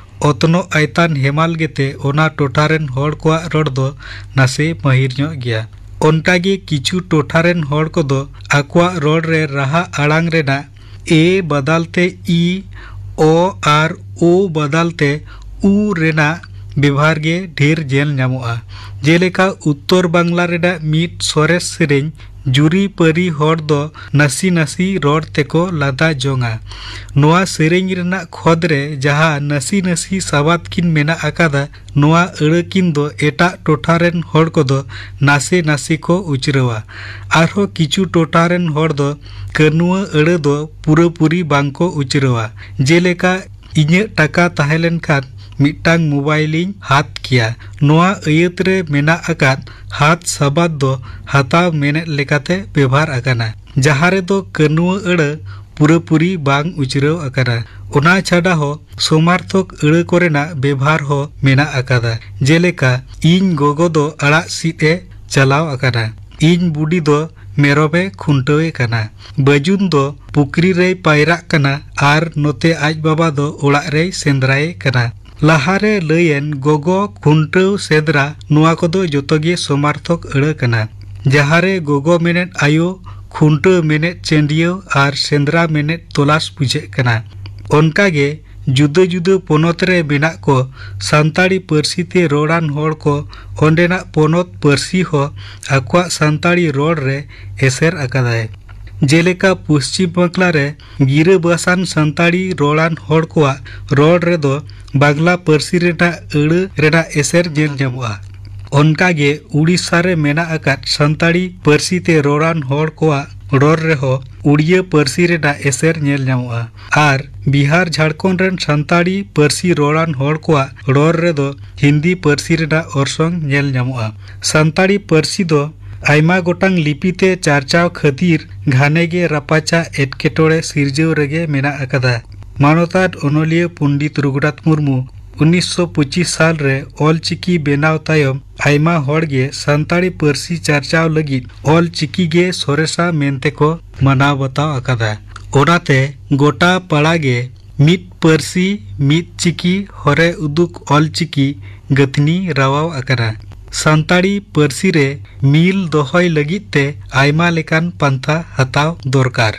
ᱚᱛᱱᱚᱜ ᱟᱭᱛᱟᱱ ᱦᱮᱢᱟᱞ ᱜᱮᱛᱮ ᱚᱱᱟ ᱴᱚᱴᱷᱟ ᱨᱮᱱ ᱦᱚᱲ ᱠᱚᱣᱟᱜ ᱨᱚᱲ ᱫᱚ ᱱᱟᱥᱮ ᱢᱟᱹᱦᱤᱨ ᱧᱚᱜ ᱜᱮᱭᱟ᱾ ᱚᱱᱠᱟᱜᱮ ᱠᱤᱪᱷᱩ ᱴᱚᱴᱷᱟ ᱨᱮᱱ ᱦᱚᱲ ᱠᱚᱫᱚ ᱟᱠᱚᱣᱟᱜ ᱨᱚᱲ ᱨᱮ ᱨᱟᱦᱟ ᱟᱲᱟᱝ ᱨᱮᱱᱟᱜ ᱮ ᱵᱟᱫᱟᱞ ᱛᱮ ᱤ, ᱚ ᱟᱨ ᱳ ᱵᱟᱫᱟᱞ ᱛᱮ ᱩ ᱨᱮᱱᱟᱜ ᱵᱮᱵᱷᱟᱨ ᱜᱮ ᱰᱷᱮᱨ ᱧᱮᱞ ᱧᱟᱢᱚᱜᱼᱟ᱾ ᱡᱮᱞᱮᱠᱟ, ᱩᱛᱛᱚᱨ ᱵᱟᱝᱞᱟ ᱨᱮᱱᱟᱜ ᱢᱤᱫ ᱥᱚᱨᱮᱥ ᱥᱮᱨᱮᱧ ᱡᱩᱨᱤᱯᱟᱹᱨᱤ ᱦᱚᱲ ᱫᱚ ᱱᱟᱥᱮ ᱱᱟᱥᱮ ᱨᱚᱲ ᱛᱮᱠᱚ ᱞᱟᱸᱫᱟ ᱡᱚᱝᱟ᱾ ᱱᱚᱣᱟ ᱥᱮᱨᱮᱧ ᱨᱮᱱᱟᱜ ᱠᱷᱚᱫ ᱨᱮ ᱡᱟᱦᱟᱸ ᱱᱟᱥᱮ ᱱᱟᱥᱮ ᱥᱟᱵᱟᱫ ᱠᱤᱱ ᱢᱮᱱᱟᱜ ᱟᱠᱟᱫᱟ, ᱱᱚᱣᱟ ᱟᱹᱲᱟᱹ ᱠᱤᱱ ᱫᱚ ᱮᱴᱟᱜ ᱴᱚᱴᱷᱟ ᱨᱮᱱ ᱦᱚᱲ ᱠᱚᱫᱚ ᱱᱟᱥᱮ ᱱᱟᱥᱮ ᱠᱚ ᱩᱪᱨᱟᱹᱣᱟ᱾ ᱟᱨᱦᱚᱸ ᱠᱤᱪᱷᱩ ᱴᱚᱴᱷᱟ ᱨᱮᱱ ᱦᱚᱲ ᱫᱚ ᱠᱟᱹᱱᱩᱣᱟᱹ ᱟᱹᱲᱟᱹ ᱫᱚ ᱯᱩᱨᱟᱹᱯᱩᱨᱤ ᱵᱟᱝ ᱠᱚ ᱩᱪᱨᱟᱹᱣᱟ᱾ ᱡᱮᱞᱮᱠᱟ, "ᱤᱧᱟᱹᱜ ᱴᱟᱠᱟ ᱛᱟᱦᱮᱸ ᱞᱮᱱᱠᱷᱟᱱ ᱢᱤᱫᱴᱟᱝ ᱢᱳᱵᱟᱭᱤᱞᱤᱧ ᱦᱟᱛ ᱠᱮᱭᱟ᱾" ᱱᱚᱣᱟ ᱟᱹᱭᱟᱹᱛ ᱨᱮ ᱢᱮᱱᱟᱜ ᱟᱠᱟᱫ ᱦᱟᱛ ᱥᱟᱵᱟᱫ ᱫᱚ ᱦᱟᱛᱟᱣ ᱢᱮᱱᱮᱫ ᱞᱮᱠᱟᱛᱮ ᱵᱮᱵᱷᱟᱨ ᱟᱠᱟᱱᱟ, ᱡᱟᱦᱟᱸ ᱨᱮᱫᱚ ᱠᱟᱹᱱᱩᱣᱟᱹ ᱟᱹᱲᱟᱹ ᱯᱩᱨᱟᱹᱯᱩᱨᱤ ᱵᱟᱝ ᱩᱪᱨᱟᱹᱣ ᱟᱠᱟᱱᱟ᱾ ᱚᱱᱟ ᱪᱷᱟᱰᱟ ᱦᱚᱸ, ᱥᱚᱢᱟᱨᱛᱷᱚᱠ ᱟᱹᱲᱟᱹ ᱠᱚᱨᱮᱱᱟᱜ ᱵᱮᱵᱷᱟᱨ ᱦᱚᱸ ᱢᱮᱱᱟᱜ ᱟᱠᱟᱫᱟ, ᱡᱮᱞᱮᱠᱟ, "ᱤᱧ ᱜᱚᱜᱚ ᱫᱚ ᱟᱲᱟᱜ ᱥᱤᱫ ᱮ ᱪᱟᱞᱟᱣ ᱟᱠᱟᱱᱟ", "ᱤᱧ ᱵᱩᱰᱤ ᱫᱚ ᱢᱮᱨᱚᱢ ᱮ ᱠᱷᱩᱱᱴᱟᱹᱣ ᱮ ᱠᱟᱱᱟ", "ᱵᱟᱹᱡᱩᱱ ᱫᱚ ᱯᱩᱠᱷᱨᱤ ᱨᱮᱭ ᱯᱟᱭᱨᱟᱜ ᱠᱟᱱᱟ", ᱟᱨ ᱱᱚᱛᱮ ᱟᱡ ᱵᱟᱵᱟ ᱫᱚ ᱚᱲᱟᱜ ᱨᱮᱭ ᱥᱮᱸᱫᱽᱨᱟᱭᱮ ᱠᱟᱱᱟ᱾ ᱞᱟᱦᱟᱨᱮ ᱞᱟᱹᱭᱮᱱ ᱜᱚᱜᱚ, ᱠᱷᱩᱱᱴᱟᱹᱣ, ᱥᱮᱸᱫᱽᱨᱟ, ᱱᱚᱣᱟ ᱠᱚᱫᱚ ᱡᱚᱛᱚ ᱜᱮ ᱥᱚᱢᱟᱨᱛᱷᱚᱠ ᱟᱹᱲᱟᱹ ᱠᱟᱱᱟ, ᱡᱟᱦᱟᱸᱨᱮ ᱜᱚᱜᱚ ᱢᱮᱱᱮᱫ ᱟᱭᱳ, ᱠᱷᱩᱱᱴᱟᱹᱣ ᱢᱮᱱᱮᱫ ᱪᱟᱹᱰᱭᱟᱹᱣ ᱟᱨ ᱥᱮᱸᱫᱽᱨᱟ ᱢᱮᱱᱮᱫ ᱛᱚᱞᱟᱥ ᱵᱩᱡᱷᱟᱹᱜ ᱠᱟᱱᱟ᱾ ᱚᱱᱠᱟᱜᱮ ᱡᱩᱫᱟᱹ ᱡᱩᱫᱟᱹ ᱯᱚᱱᱚᱛ ᱨᱮ ᱢᱮᱱᱟᱜ ᱠᱚ ᱥᱟᱱᱛᱟᱲᱤ ᱯᱟᱹᱨᱥᱤ ᱛᱮ ᱨᱚᱲᱟᱱ ᱦᱚᱲ ᱠᱚ ᱚᱸᱰᱮᱱᱟᱜ ᱯᱚᱱᱚᱛ ᱯᱟᱹᱨᱥᱤ ᱦᱚᱸ ᱟᱠᱚᱣᱟᱜ ᱥᱟᱱᱛᱟᱲᱤ ᱨᱚᱲ ᱨᱮ ᱮᱥᱮᱨ ᱟᱠᱟᱫᱟᱭ᱾ ᱡᱮᱞᱮᱠᱟ ᱯᱚᱥᱪᱤᱢ ᱵᱟᱝᱞᱟ ᱨᱮ ᱜᱤᱨᱟᱹᱵᱟᱥᱟᱱ ᱥᱟᱱᱛᱟᱲᱤ ᱨᱚᱲᱟᱱ ᱦᱚᱲ ᱠᱚᱣᱟᱜ ᱨᱚᱲ ᱨᱮᱫᱚ ᱵᱟᱝᱞᱟ ᱯᱟᱹᱨᱥᱤ ᱨᱮᱱᱟᱜ ᱟᱹᱲᱟᱹ ᱨᱮᱱᱟᱜ ᱮᱥᱮᱨ ᱧᱮᱞ ᱧᱟᱢᱚᱜᱼᱟ᱾ ᱚᱱᱠᱟᱜᱮ ᱩᱲᱤᱥᱥᱟ ᱨᱮ ᱢᱮᱱᱟᱜ ᱟᱠᱟᱫ ᱥᱟᱱᱛᱟᱲᱤ ᱯᱟᱹᱨᱥᱤ ᱛᱮ ᱨᱚᱲᱟᱱ ᱦᱚᱲ ᱠᱚᱣᱟᱜ ᱨᱚᱲ ᱨᱮᱦᱚᱸ ᱩᱲᱤᱭᱟᱹ ᱯᱟᱹᱨᱥᱤ ᱨᱮᱱᱟᱜ ᱮᱥᱮᱨ ᱧᱮᱞ ᱧᱟᱢᱚᱜᱼᱟ᱾ ᱟᱨ ᱵᱤᱦᱟᱨ ᱡᱷᱟᱲᱠᱷᱚᱸᱰ ᱨᱮᱱ ᱥᱟᱱᱛᱟᱲᱤ ᱯᱟᱹᱨᱥᱤ ᱨᱚᱲᱟᱱ ᱦᱚᱲ ᱠᱚᱣᱟᱜ ᱨᱚᱲ ᱨᱮᱫᱚ ᱦᱤᱱᱫᱤ ᱯᱟᱹᱨᱥᱤ ᱨᱮᱱᱟᱜ ᱚᱨᱥᱚᱝ ᱧᱮᱞ ᱧᱟᱢᱚᱜᱼᱟ᱾ ᱥᱟᱱᱛᱟᱲᱤ ᱯᱟᱹᱨᱥᱤ ᱫᱚ ᱟᱭᱢᱟ ᱜᱚᱴᱟᱝ ᱞᱤᱯᱤ ᱛᱮ ᱪᱟᱨᱪᱟᱣ ᱠᱷᱟᱹᱛᱤᱨ ᱜᱷᱟᱱᱮ ᱜᱮ ᱨᱟᱯᱟᱪᱟᱜ ᱮᱴᱠᱮᱴᱚᱬᱮ ᱥᱤᱨᱡᱟᱹᱣ ᱨᱮᱜᱮ ᱢᱮᱱᱟᱜ ᱟᱠᱟᱫᱟ᱾ ᱢᱟᱱᱚᱛᱟᱱ ᱚᱱᱚᱞᱤᱭᱟᱹ ᱯᱚᱱᱰᱤᱛ ᱨᱚᱜᱷᱩᱱᱟᱛᱷ ᱢᱩᱨᱢᱩ ᱩᱱᱤᱥᱥᱚ ᱯᱚᱸᱪᱤᱥ ᱥᱟᱞ ᱨᱮ ᱚᱞ ᱪᱤᱠᱤ ᱵᱮᱱᱟᱣ ᱛᱟᱭᱚᱢ ᱟᱭᱢᱟ ᱦᱚᱲ ᱜᱮ ᱥᱟᱱᱛᱟᱲᱤ ᱯᱟᱹᱨᱥᱤ ᱪᱟᱨᱪᱟᱣ ᱞᱟᱹᱜᱤᱫ ᱚᱞ ᱪᱤᱠᱤ ᱜᱮ ᱥᱚᱨᱮᱥᱟ ᱢᱮᱱᱛᱮ ᱠᱚ ᱢᱟᱱᱟᱣ ᱵᱟᱛᱟᱣ ᱟᱠᱟᱫᱟ᱾ ᱚᱱᱟᱛᱮ ᱜᱚᱴᱟ ᱯᱟᱲᱟ ᱜᱮ ᱢᱤᱫ ᱯᱟᱹᱨᱥᱤ ᱢᱤᱫ ᱪᱤᱠᱤ ᱦᱚᱨᱮ ᱩᱫᱩᱜ ᱚᱞ ᱪᱤᱠᱤ ᱜᱟᱹᱛᱷᱱᱤ ᱨᱟᱣᱟᱣ ᱟᱠᱟᱱᱟ᱾ ᱥᱟᱱᱛᱟᱲᱤ ᱯᱟᱹᱨᱥᱤ ᱨᱮ ᱢᱤᱞ ᱫᱚᱦᱚᱭ ᱞᱟᱹᱜᱤᱫ ᱛᱮ ᱟᱭᱢᱟ ᱞᱮᱠᱟᱱ ᱯᱟᱱᱛᱷᱟ ᱦᱟᱛᱟᱣ ᱫᱚᱨᱠᱟᱨ,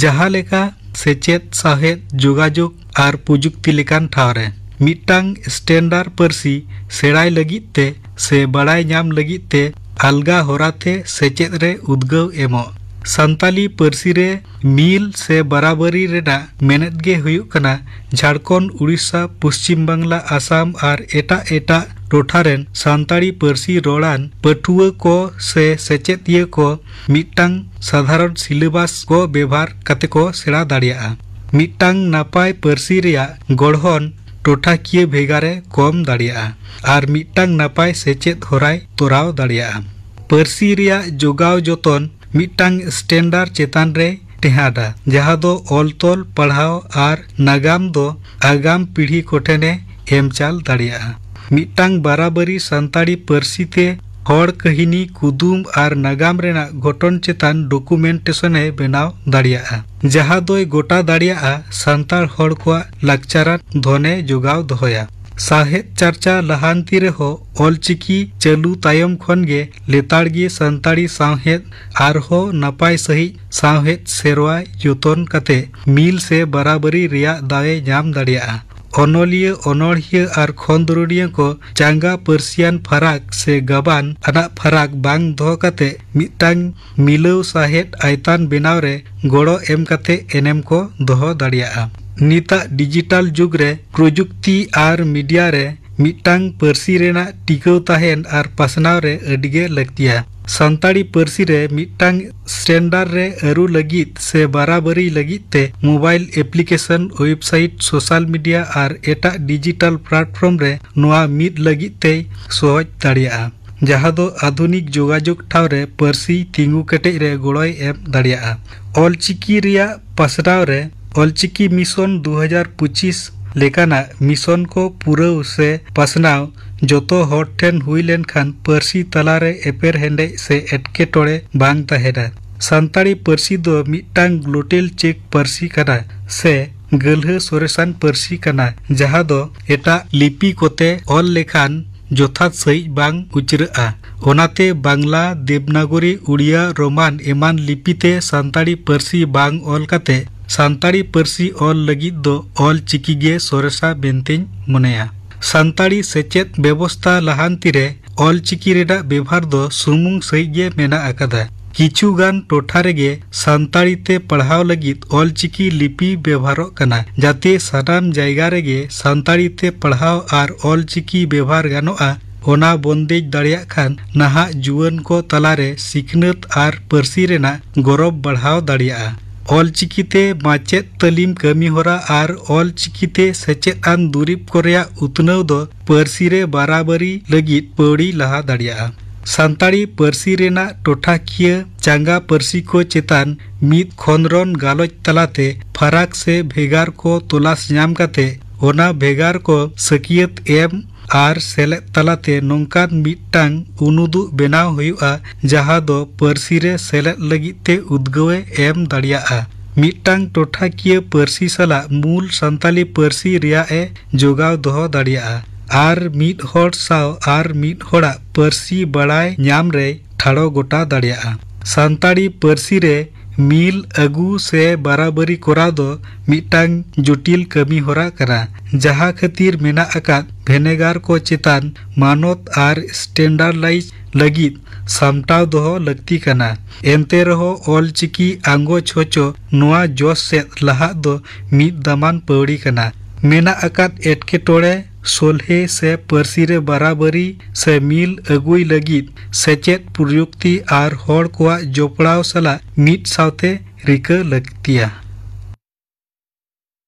ᱡᱟᱦᱟᱸ ᱞᱮᱠᱟ ᱥᱮᱪᱮᱫ, ᱥᱟᱶᱦᱮᱫ, ᱡᱳᱜᱟᱡᱳᱜᱽ ᱟᱨ ᱯᱨᱚᱡᱩᱠᱛᱤ ᱞᱮᱠᱟᱱ ᱴᱷᱟᱶ ᱨᱮ᱾ ᱢᱤᱫᱴᱟᱝ ᱥᱴᱮᱱᱰᱟᱨ ᱯᱟᱹᱨᱥᱤ ᱥᱮᱬᱟᱭ ᱞᱟᱹᱜᱤᱫ ᱛᱮ ᱥᱮ ᱵᱟᱲᱟᱭ ᱧᱟᱢ ᱞᱟᱹᱜᱤᱫ ᱛᱮ ᱟᱞᱜᱟ ᱦᱚᱨᱟᱛᱮ ᱥᱮᱪᱮᱫ ᱨᱮ ᱩᱫᱽᱜᱟᱹᱣ ᱮᱢᱚᱜ᱾ ᱥᱟᱱᱛᱟᱞᱤ ᱯᱟᱹᱨᱥᱤ ᱨᱮ ᱢᱤᱞ ᱥᱮ ᱵᱟᱨᱟᱵᱟᱹᱨᱤ ᱨᱮᱱᱟᱜ ᱢᱮᱱᱮᱫ ᱜᱮ ᱦᱩᱭᱩᱜ ᱠᱟᱱᱟ ᱡᱷᱟᱲᱠᱷᱚᱸᱰ, ᱩᱲᱤᱥᱥᱟ, ᱯᱚᱥᱪᱤᱢ ᱵᱟᱝᱞᱟ, ᱟᱥᱟᱢ ᱟᱨ ᱮᱴᱟᱜ ᱮᱴᱟᱜ ᱴᱚᱴᱷᱟ ᱨᱮᱱ ᱥᱟᱱᱛᱟᱲᱤ ᱯᱟᱹᱨᱥᱤ ᱨᱚᱲᱟᱱ ᱯᱟᱹᱴᱷᱩᱣᱟᱹ ᱠᱚ ᱥᱮ ᱥᱮᱪᱮᱫᱤᱭᱟᱹ ᱠᱚ ᱢᱤᱫᱴᱟᱝ ᱥᱟᱫᱷᱟᱨᱚᱱ ᱥᱤᱞᱮᱵᱟᱥ ᱠᱚ ᱵᱮᱵᱷᱟᱨ ᱠᱟᱛᱮ ᱠᱚ ᱥᱮᱬᱟ ᱫᱟᱲᱮᱭᱟᱜᱼᱟ᱾ ᱢᱤᱫᱴᱟᱝ ᱱᱟᱯᱟᱭ ᱯᱟᱹᱨᱥᱤ ᱨᱮᱭᱟᱜ ᱜᱚᱲᱦᱚᱱ ᱴᱚᱴᱷᱟᱠᱤᱭᱟᱹ ᱵᱷᱮᱜᱟᱨᱮ ᱠᱚᱢ ᱫᱟᱲᱮᱭᱟᱜᱼᱟ ᱟᱨ ᱢᱤᱫᱴᱟᱝ ᱱᱟᱯᱟᱭ ᱥᱮᱪᱮᱫ ᱦᱚᱨᱟᱭ ᱛᱚᱨᱟᱣ ᱫᱟᱲᱮᱭᱟᱜᱼᱟ᱾ ᱯᱟᱹᱨᱥᱤ ᱨᱮᱭᱟᱜ ᱡᱚᱜᱟᱣ ᱡᱚᱛᱚᱱ ᱢᱤᱫᱴᱟᱝ ᱥᱴᱮᱱᱰᱟᱨ ᱪᱮᱛᱟᱱ ᱨᱮ ᱴᱮᱦᱟᱸᱰᱟ, ᱡᱟᱦᱟᱸ ᱫᱚ ᱚᱞ ᱛᱚᱞ, ᱯᱟᱲᱦᱟᱣ ᱟᱨ ᱱᱟᱜᱟᱢ ᱫᱚ ᱟᱜᱟᱢ ᱯᱤᱲᱦᱤ ᱠᱚᱴᱷᱮᱱᱮ ᱮᱢᱪᱟᱞ ᱫᱟᱲᱮᱭᱟᱜᱼᱟ᱾ ᱢᱤᱫᱴᱟᱝ ᱵᱟᱨᱟᱵᱟᱹᱨᱤ ᱥᱟᱱᱛᱟᱲᱤ ᱯᱟᱹᱨᱥᱤ ᱛᱮ ᱦᱚᱲ ᱠᱟᱹᱦᱤᱱᱤ, ᱠᱩᱫᱩᱢ ᱟᱨ ᱱᱟᱜᱟᱢ ᱨᱮᱱᱟᱜ ᱜᱷᱚᱴᱚᱱ ᱪᱮᱛᱟᱱ ᱰᱚᱠᱩᱢᱮᱱᱴᱮᱥᱚᱱ ᱮ ᱵᱮᱱᱟᱣ ᱫᱟᱲᱮᱭᱟᱜᱼᱟ, ᱡᱟᱦᱟᱸ ᱫᱚᱭ ᱜᱚᱴᱟ ᱫᱟᱲᱮᱭᱟᱜᱼᱟ ᱥᱟᱱᱛᱟᱲ ᱦᱚᱲ ᱠᱚᱣᱟᱜ ᱞᱟᱠᱪᱟᱨᱟᱱ ᱫᱷᱚᱱᱮ ᱡᱚᱜᱟᱣ ᱫᱚᱦᱚᱭᱟ᱾ ᱥᱟᱶᱦᱮᱫ ᱪᱟᱨᱪᱟ ᱞᱟᱦᱟᱱᱛᱤ ᱨᱮᱦᱚᱸ ᱚᱞᱪᱤᱠᱤ ᱪᱟᱹᱞᱩ ᱛᱟᱭᱚᱢ ᱠᱷᱚᱱ ᱜᱮ ᱞᱮᱛᱟᱲ ᱜᱮ ᱥᱟᱱᱛᱟᱲᱤ ᱥᱟᱶᱦᱮᱫ ᱟᱨᱦᱚᱸ ᱱᱟᱯᱟᱭ ᱥᱟᱺᱦᱤᱡ ᱥᱟᱶᱦᱮᱫ ᱥᱮᱨᱣᱟᱭ ᱡᱚᱛᱚᱱ ᱠᱟᱛᱮ ᱢᱤᱞ ᱥᱮ ᱵᱟᱨᱟᱵᱟᱹᱨᱤ ᱨᱮᱭᱟᱜ ᱫᱟᱣᱮ ᱧᱟᱢ ᱫᱟᱲᱮᱭᱟᱜᱼᱟ᱾ ᱚᱱᱚᱞᱤᱭᱟᱹ, ᱚᱱᱚᱬᱦᱤᱭᱟᱹ ᱟᱨ ᱠᱷᱚᱸᱫᱽᱨᱚᱱᱤᱭᱟᱹ ᱠᱚ ᱪᱟᱸᱜᱟ ᱯᱟᱹᱨᱥᱤᱭᱟᱱ ᱯᱷᱟᱨᱟᱠ ᱥᱮ ᱜᱟᱵᱟᱱ ᱟᱱᱟᱜ ᱯᱷᱟᱨᱟᱠ ᱵᱟᱝ ᱫᱚᱦᱚ ᱠᱟᱛᱮ ᱢᱤᱫᱴᱟᱝ ᱢᱤᱞᱟᱹᱣ ᱥᱟᱶᱦᱮᱫ ᱟᱭᱛᱟᱱ ᱵᱮᱱᱟᱣ ᱨᱮ ᱜᱚᱲᱚ ᱮᱢ ᱠᱟᱛᱮ ᱮᱱᱮᱢ ᱠᱚ ᱫᱚᱦᱚ ᱫᱟᱲᱮᱭᱟᱜᱼᱟ᱾ ᱱᱤᱛᱟᱜ ᱰᱤᱡᱤᱴᱟᱞ ᱡᱩᱜᱽ ᱨᱮ ᱯᱨᱚᱡᱩᱠᱛᱤ ᱟᱨ ᱢᱤᱰᱤᱭᱟ ᱨᱮ ᱢᱤᱫᱴᱟᱝ ᱯᱟᱹᱨᱥᱤ ᱨᱮᱱᱟᱜ ᱴᱤᱠᱟᱹᱣ ᱛᱟᱦᱮᱱ ᱟᱨ ᱯᱟᱥᱱᱟᱣ ᱨᱮ ᱟᱹᱰᱤᱜᱮ ᱞᱟᱹᱠᱛᱤᱭᱟ᱾ ᱥᱟᱱᱛᱟᱲᱤ ᱯᱟᱹᱨᱥᱤ ᱨᱮ ᱢᱤᱫᱴᱟᱝ ᱥᱴᱮᱱᱰᱟᱨᱰ ᱨᱮ ᱟᱹᱨᱩ ᱞᱟᱹᱜᱤᱫ ᱥᱮ ᱵᱟᱨᱟᱵᱟᱹᱨᱤ ᱞᱟᱹᱜᱤᱫ ᱛᱮ mobile application, website, social media ᱟᱨ ᱮᱴᱟᱜ ᱰᱤᱡᱤᱴᱟᱞ ᱯᱞᱟᱴᱯᱷᱚᱨᱢ ᱨᱮ ᱱᱚᱣᱟ ᱢᱤᱫ ᱞᱟᱹᱜᱤᱫ ᱛᱮᱭ ᱥᱚᱦᱚᱡ ᱫᱟᱲᱮᱭᱟᱜᱼᱟ, ᱡᱟᱦᱟᱸ ᱫᱚ ᱟᱫᱷᱩᱱᱤᱠ ᱡᱳᱜᱟᱡᱳᱜᱽ ᱴᱷᱟᱶ ᱨᱮ ᱯᱟᱹᱨᱥᱤ ᱛᱤᱸᱜᱩ ᱠᱮᱴᱮᱡ ᱨᱮ ᱜᱚᱲᱚᱭ ᱮᱢ ᱫᱟᱲᱮᱭᱟᱜᱼᱟ᱾ ᱚᱞᱪᱤᱠᱤ ᱨᱮᱭᱟᱜ ᱯᱟᱥᱱᱟᱣ ᱨᱮ ᱚᱞᱪᱤᱠᱤ ᱢᱤᱥᱚᱱ ᱫᱩ ᱦᱟᱡᱟᱨ ᱯᱚᱸᱪᱤᱥ ᱞᱮᱠᱟᱱᱟᱜ ᱢᱤᱥᱚᱱ ᱠᱚ ᱯᱩᱨᱟᱹᱣ ᱥᱮ ᱯᱟᱥᱱᱟᱣ ᱡᱚᱛᱚ ᱦᱚᱲ ᱴᱷᱮᱱ ᱦᱩᱭ ᱞᱮᱱᱠᱷᱟᱱ ᱯᱟᱹᱨᱥᱤ ᱛᱟᱞᱟᱨᱮ ᱮᱯᱮᱨ ᱦᱮᱸᱰᱮᱡ ᱥᱮ ᱮᱴᱠᱮᱴᱚᱬᱮ ᱵᱟᱝ ᱛᱟᱦᱮᱱᱟ᱾ ᱥᱟᱱᱛᱟᱲᱤ ᱯᱟᱹᱨᱥᱤ ᱫᱚ ᱢᱤᱫᱴᱟᱝ ᱜᱞᱳᱴᱮᱞ ᱪᱮᱠ ᱯᱟᱹᱨᱥᱤ ᱠᱟᱱᱟ ᱥᱮ ᱜᱟᱹᱞᱦᱟᱹ ᱥᱚᱨᱮᱥᱟᱱ ᱯᱟᱹᱨᱥᱤ ᱠᱟᱱᱟ, ᱡᱟᱦᱟᱸ ᱫᱚ ᱮᱴᱟᱜ ᱞᱤᱯᱤ ᱠᱚᱛᱮ ᱚᱞ ᱞᱮᱠᱷᱟᱱ ᱡᱚᱛᱷᱟᱛ ᱥᱟᱹᱦᱤᱡ ᱵᱟᱝ ᱩᱪᱨᱟᱹᱜᱼᱟ᱾ ᱚᱱᱟᱛᱮ ᱵᱟᱝᱞᱟ, ᱫᱮᱵᱽᱱᱟᱜᱚᱨᱤ, ᱩᱲᱤᱭᱟ, ᱨᱳᱢᱟᱱ ᱮᱢᱟᱱ ᱞᱤᱯᱤᱛᱮ ᱥᱟᱱᱛᱟᱲᱤ ᱯᱟᱹᱨᱥᱤ ᱵᱟᱝ ᱚᱞ ᱠᱟᱛᱮ ᱥᱟᱱᱛᱟᱲᱤ ᱯᱟᱹᱨᱥᱤ ᱚᱞ ᱞᱟᱹᱜᱤᱫ ᱫᱚ ᱚᱞ ᱪᱤᱠᱤ ᱜᱮ ᱥᱚᱨᱮᱥᱟ ᱢᱮᱱᱛᱮᱧ ᱢᱚᱱᱮᱭᱟ᱾ ᱥᱟᱱᱛᱟᱲᱤ ᱥᱮᱪᱮᱫ ᱵᱮᱵᱚᱥᱛᱟ ᱞᱟᱦᱟᱱᱛᱤ ᱨᱮ ᱚᱞ ᱪᱤᱠᱤ ᱨᱮᱱᱟᱜ ᱵᱮᱵᱷᱟᱨ ᱫᱚ ᱥᱩᱢᱩᱝ ᱥᱟᱹᱦᱤᱡ ᱜᱮ ᱢᱮᱱᱟᱜ ᱟᱠᱟᱫᱟ᱾ ᱠᱤᱪᱷᱩ ᱜᱟᱱ ᱴᱚᱴᱷᱟ ᱨᱮᱜᱮ ᱥᱟᱱᱛᱟᱲᱤ ᱛᱮ ᱯᱟᱲᱦᱟᱣ ᱞᱟᱹᱜᱤᱫ ᱚᱞ ᱪᱤᱠᱤ ᱞᱤᱯᱤ ᱵᱮᱵᱷᱟᱨᱚᱜ ᱠᱟᱱᱟ, ᱡᱟᱛᱮ ᱥᱟᱱᱟᱢ ᱡᱟᱭᱜᱟ ᱨᱮᱜᱮ ᱥᱟᱱᱛᱟᱲᱤ ᱛᱮ ᱯᱟᱲᱦᱟᱣ ᱟᱨ ᱚᱞ ᱪᱤᱠᱤ ᱵᱮᱵᱷᱟᱨ ᱜᱟᱱᱚᱜᱼᱟ᱾ ᱚᱱᱟ ᱵᱚᱱᱫᱮᱡ ᱫᱟᱲᱮᱭᱟᱜ ᱠᱷᱟᱱ ᱱᱟᱦᱟᱜ ᱡᱩᱣᱟᱹᱱ ᱠᱚ ᱛᱟᱞᱟᱨᱮ ᱥᱤᱠᱷᱱᱟᱹᱛ ᱟᱨ ᱯᱟᱹᱨᱥᱤ ᱨᱮᱱᱟᱜ ᱜᱚᱨᱚᱵ ᱵᱟᱲᱦᱟᱣ ᱫᱟᱲᱮᱭᱟᱜᱼᱟ᱾ ᱚᱞ ᱪᱤᱠᱤ ᱛᱮ ᱢᱟᱪᱮᱫ ᱛᱟᱹᱞᱤᱢ ᱠᱟᱹᱢᱤ ᱦᱚᱨᱟ ᱟᱨ ᱚᱞ ᱪᱤᱠᱤ ᱛᱮ ᱥᱮᱪᱮᱫ ᱟᱱ ᱫᱩᱨᱤᱵ ᱠᱚ ᱨᱮᱭᱟᱜ ᱩᱛᱱᱟᱹᱣ ᱫᱚ ᱯᱟᱹᱨᱥᱤ ᱨᱮ ᱵᱟᱨᱟᱵᱟᱹᱨᱤ ᱞᱟᱹᱜᱤᱫ ᱯᱟᱹᱣᱲᱤ ᱞᱟᱦᱟ ᱫᱟᱲᱮᱭᱟᱜᱼᱟ᱾ ᱥᱟᱱᱛᱟᱲᱤ ᱯᱟᱹᱨᱥᱤ ᱨᱮᱱᱟᱜ ᱴᱚᱴᱷᱟᱠᱤᱭᱟᱹ ᱪᱟᱸᱜᱟ ᱯᱟᱹᱨᱥᱤ ᱠᱚ ᱪᱮᱛᱟᱱ ᱢᱤᱫ ᱠᱷᱚᱸᱫᱽᱨᱚᱱ ᱜᱟᱞᱚᱪ ᱛᱟᱞᱟᱛᱮ ᱯᱷᱟᱨᱟᱠ ᱥᱮ ᱵᱷᱮᱜᱟᱨ ᱠᱚ ᱛᱚᱞᱟᱥ ᱧᱟᱢ ᱠᱟᱛᱮ ᱚᱱᱟ ᱵᱷᱮᱜᱟᱨ ᱠᱚ ᱥᱟᱹᱠᱭᱟᱹᱛ ᱮᱢ ᱟᱨ ᱥᱮᱞᱮᱫ ᱛᱟᱞᱟᱛᱮ ᱱᱚᱝᱠᱟᱱ ᱢᱤᱫᱴᱟᱝ ᱩᱱᱩᱫᱩᱜ ᱵᱮᱱᱟᱣ ᱦᱩᱭᱩᱜᱼᱟ, ᱡᱟᱦᱟᱸ ᱫᱚ ᱯᱟᱹᱨᱥᱤ ᱨᱮ ᱥᱮᱞᱮᱫ ᱞᱟᱹᱜᱤᱫ ᱛᱮ ᱩᱫᱽᱜᱟᱹᱣᱮ ᱮᱢ ᱫᱟᱲᱮᱭᱟᱜᱼᱟ᱾ ᱢᱤᱫᱴᱟᱝ ᱴᱚᱴᱷᱟᱠᱤᱭᱟᱹ ᱯᱟᱹᱨᱥᱤ ᱥᱟᱞᱟᱜ ᱢᱩᱞ ᱥᱟᱱᱛᱟᱞᱤ ᱯᱟᱹᱨᱥᱤ ᱨᱮᱭᱟᱜ ᱮ ᱡᱚᱜᱟᱣ ᱫᱚᱦᱚ ᱫᱟᱲᱮᱭᱟᱜᱼᱟ ᱟᱨ ᱢᱤᱫ ᱦᱚᱲ ᱥᱟᱶ ᱟᱨ ᱢᱤᱫ ᱦᱚᱲᱟᱜ ᱯᱟᱹᱨᱥᱤ ᱵᱟᱲᱟᱭ ᱧᱟᱢ ᱨᱮᱭ ᱴᱷᱟᱲᱚ ᱜᱚᱴᱟ ᱫᱟᱲᱮᱭᱟᱜᱼᱟ᱾ ᱥᱟᱱᱛᱟᱲᱤ ᱯᱟᱹᱨᱥᱤ ᱨᱮ ᱢᱤᱞ ᱟᱹᱜᱩ ᱥᱮ ᱵᱟᱨᱟᱵᱟᱨᱤ ᱠᱚᱨᱟᱣ ᱫᱚ ᱢᱤᱫᱴᱟᱝ ᱡᱚᱴᱤᱞ ᱠᱟᱹᱢᱤ ᱦᱚᱨᱟ ᱠᱟᱱᱟ, ᱡᱟᱦᱟᱸ ᱠᱷᱟᱹᱛᱤᱨ ᱢᱮᱱᱟᱜ ᱟᱠᱟᱫ ᱵᱷᱮᱱᱮᱜᱟᱨ ᱠᱚ ᱪᱮᱛᱟᱱ ᱢᱟᱱᱚᱛ ᱟᱨ standardise ᱞᱟᱹᱜᱤᱫ ᱥᱟᱢᱴᱟᱣ ᱫᱚᱦᱚ ᱞᱟᱹᱠᱛᱤ ᱠᱟᱱᱟ᱾ ᱮᱱᱛᱮ ᱨᱮᱦᱚᱸ, ᱚᱞᱪᱤᱠᱤ ᱟᱸᱜᱚᱪ ᱦᱚᱪᱚ ᱱᱚᱣᱟ ᱡᱚᱥ ᱥᱮᱫ ᱞᱟᱦᱟᱜ ᱫᱚ ᱢᱤᱫ ᱫᱟᱢᱟᱱ ᱯᱟᱹᱣᱲᱤ ᱠᱟᱱᱟ᱾ ᱢᱮᱱᱟᱜ ᱟᱠᱟᱫ ᱮᱴᱠᱮᱴᱚᱬᱮ ᱥᱚᱞᱦᱮ ᱥᱮ ᱯᱟᱹᱨᱥᱤ ᱨᱮ ᱵᱟᱨᱟᱵᱟᱹᱨᱤ ᱥᱮ ᱢᱤᱞ ᱟᱹᱜᱩᱭ ᱞᱟᱹᱜᱤᱫ ᱥᱮᱪᱮᱫ, ᱯᱨᱚᱭᱩᱠᱛᱤ ᱟᱨ ᱦᱚᱲ ᱠᱚᱣᱟᱜ ᱡᱚᱯᱲᱟᱣ ᱥᱟᱞᱟᱜ ᱢᱤᱫ ᱥᱟᱶᱛᱮ ᱨᱤᱠᱟᱹ ᱞᱟᱹᱠᱛᱤᱭᱟ᱾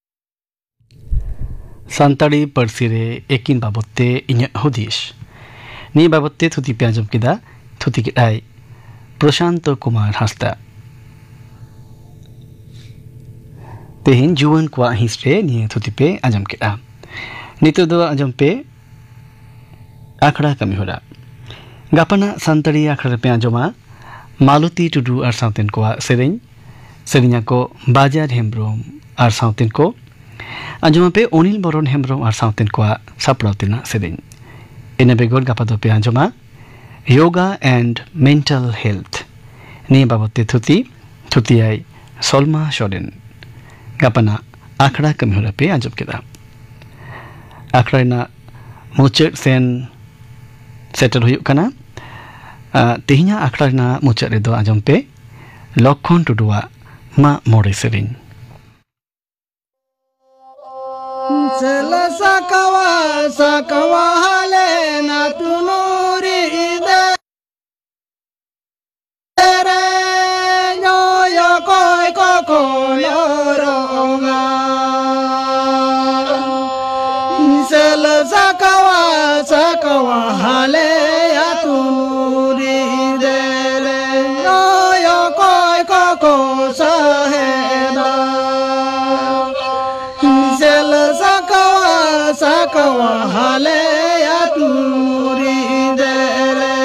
ᱥᱟᱱᱛᱟᱲᱤ ᱯᱟᱹᱨᱥᱤ ᱨᱮ ᱮᱠᱤᱱ ᱵᱟᱵᱚᱫ ᱛᱮ ᱤᱧᱟᱹᱜ ᱦᱩᱫᱤᱥ᱾ ᱱᱤᱭᱟᱹ ᱵᱟᱵᱚᱫ ᱛᱮ ᱛᱷᱩᱛᱤ ᱯᱮ ᱟᱸᱡᱚᱢ ᱠᱮᱫᱟ, ᱛᱷᱩᱛᱤ ᱠᱮᱫᱟᱭ ᱯᱨᱚᱥᱟᱱᱛᱚ ᱠᱩᱢᱟᱨ ᱦᱟᱸᱥᱫᱟ᱾ ᱛᱮᱦᱮᱧ ᱡᱩᱣᱟᱹᱱ ᱠᱚᱣᱟᱜ ᱦᱤᱸᱥ ᱨᱮ ᱱᱤᱭᱟᱹ ᱛᱷᱩᱛᱤ ᱯᱮ ᱟᱸᱡᱚᱢ ᱠᱮᱫᱟ᱾ ᱱᱤᱛᱚᱜ ᱫᱚ ᱟᱸᱡᱚᱢ ᱯᱮ ᱟᱠᱷᱲᱟ ᱠᱟᱹᱢᱤ ᱦᱚᱨᱟ᱾ ᱜᱟᱯᱟᱱᱟᱜ ᱥᱟᱱᱛᱟᱲᱤ ᱟᱠᱷᱲᱟ ᱨᱮᱯᱮ ᱟᱸᱡᱚᱢᱟ ᱢᱟᱞᱚᱛᱤ ᱴᱩᱰᱩ ᱟᱨ ᱥᱟᱶᱛᱮᱱ ᱠᱚᱣᱟᱜ ᱥᱮᱨᱮᱧ, ᱥᱮᱨᱮᱧ ᱟᱠᱚ ᱵᱟᱡᱟᱨ ᱦᱮᱢᱵᱨᱚᱢ ᱟᱨ ᱥᱟᱶᱛᱮᱱ ᱠᱚ᱾ ᱟᱸᱡᱚᱢ ᱟᱯᱮ ᱚᱱᱤᱞ ᱵᱚᱨᱚᱱ ᱦᱮᱢᱵᱨᱚᱢ ᱟᱨ ᱥᱟᱶᱛᱮᱱ ᱠᱚᱣᱟᱜ ᱥᱟᱯᱲᱟᱣ ᱛᱮᱱᱟᱜ ᱥᱮᱨᱮᱧ᱾ ᱤᱱᱟᱹ ᱵᱮᱜᱚᱨ ᱜᱟᱯᱟ ᱫᱚᱯᱮ ᱟᱸᱡᱚᱢᱟ Yoga and Mental Health᱾ ᱱᱤᱭᱟᱹ ᱵᱟᱵᱚᱫ ᱛᱮ ᱛᱷᱩᱛᱤ, ᱛᱷᱩᱛᱤᱭᱟᱭ ᱥᱚᱞᱢᱟ ᱥᱚᱨᱮᱱ᱾ ᱜᱟᱯᱟᱱᱟᱜ ᱟᱠᱷᱲᱟ ᱠᱟᱹᱢᱤ ᱦᱚᱨᱟ ᱯᱮ ᱟᱸᱡᱚᱢ ᱠᱮᱫᱟ᱾ ᱟᱠᱷᱲᱟ ᱨᱮᱱᱟᱜ ᱢᱩᱪᱟᱹᱫ ᱥᱮᱱ ᱥᱮᱴᱮᱨ ᱦᱩᱭᱩᱜ ᱠᱟᱱᱟ᱾ ᱟᱨ ᱛᱮᱦᱮᱧᱟᱜ ᱟᱠᱷᱲᱟ ᱨᱮᱱᱟᱜ ᱢᱩᱪᱟᱹᱫ ᱨᱮᱫᱚ ᱟᱸᱡᱚᱢ ᱯᱮ ᱞᱚᱠᱷᱚᱱ ᱴᱩᱰᱩᱣᱟᱜ ᱢᱟᱜ ᱢᱚᱬᱮ ᱥᱮᱨᱮᱧ᱾ ᱥᱮᱞ ᱥᱟᱠᱣᱟ ᱥᱟᱠᱣᱟ ᱦᱟᱞᱮ ᱱᱟ ᱛᱩᱱᱩᱨᱤ ᱫᱮ ᱨᱮ ᱧᱚᱭᱚ ᱠᱚᱭ ᱠᱚ ᱠᱚᱭᱚ ᱨᱚᱝᱟ᱾ ᱥᱮᱞ ᱥᱟᱠᱣᱟ ᱥᱟᱠᱣᱟ ᱦᱟᱞᱮ ᱟᱛᱩ ᱱᱩᱨᱤ ᱫᱮ ᱨᱮ ᱧᱚᱭᱚ ᱠᱚᱭ ᱠᱚ ᱠᱚ ᱥᱟᱦᱮᱫᱟ᱾ ᱥᱮᱞ ᱥᱟᱠᱣᱟ ᱥᱟᱠᱣᱟ ᱦᱟᱞᱮ ᱟᱛᱩ ᱱᱩᱨᱤ ᱫᱮ ᱨᱮ᱾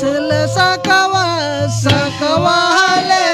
ᱥᱮᱞ ᱥᱟᱠᱣᱟ ᱥᱟᱠᱣᱟ ᱦᱟᱞᱮ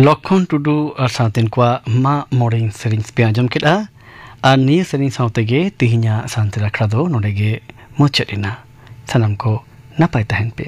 ᱞᱚᱠᱷᱚᱱ ᱴᱩᱰᱩ ᱟᱨ ᱥᱟᱶᱛᱮᱱ ᱠᱚᱣᱟᱜ ᱢᱟᱜ ᱢᱚᱬᱮ ᱥᱮᱨᱮᱧ ᱯᱮ ᱟᱸᱡᱚᱢ ᱠᱮᱫᱼᱟ᱾ ᱟᱨ ᱱᱤᱭᱟᱹ ᱥᱮᱨᱮᱧ ᱥᱟᱶ ᱛᱮᱜᱮ ᱛᱮᱦᱮᱧᱟᱜ ᱥᱟᱱᱛᱟᱲ ᱟᱠᱷᱲᱟ ᱫᱚ ᱱᱚᱰᱮ ᱜᱮ ᱢᱩᱪᱟᱹᱫ ᱮᱱᱟ᱾ ᱥᱟᱱᱟᱢ ᱠᱚ ᱱᱟᱯᱟᱭ ᱛᱟᱦᱮᱱ ᱯᱮ᱾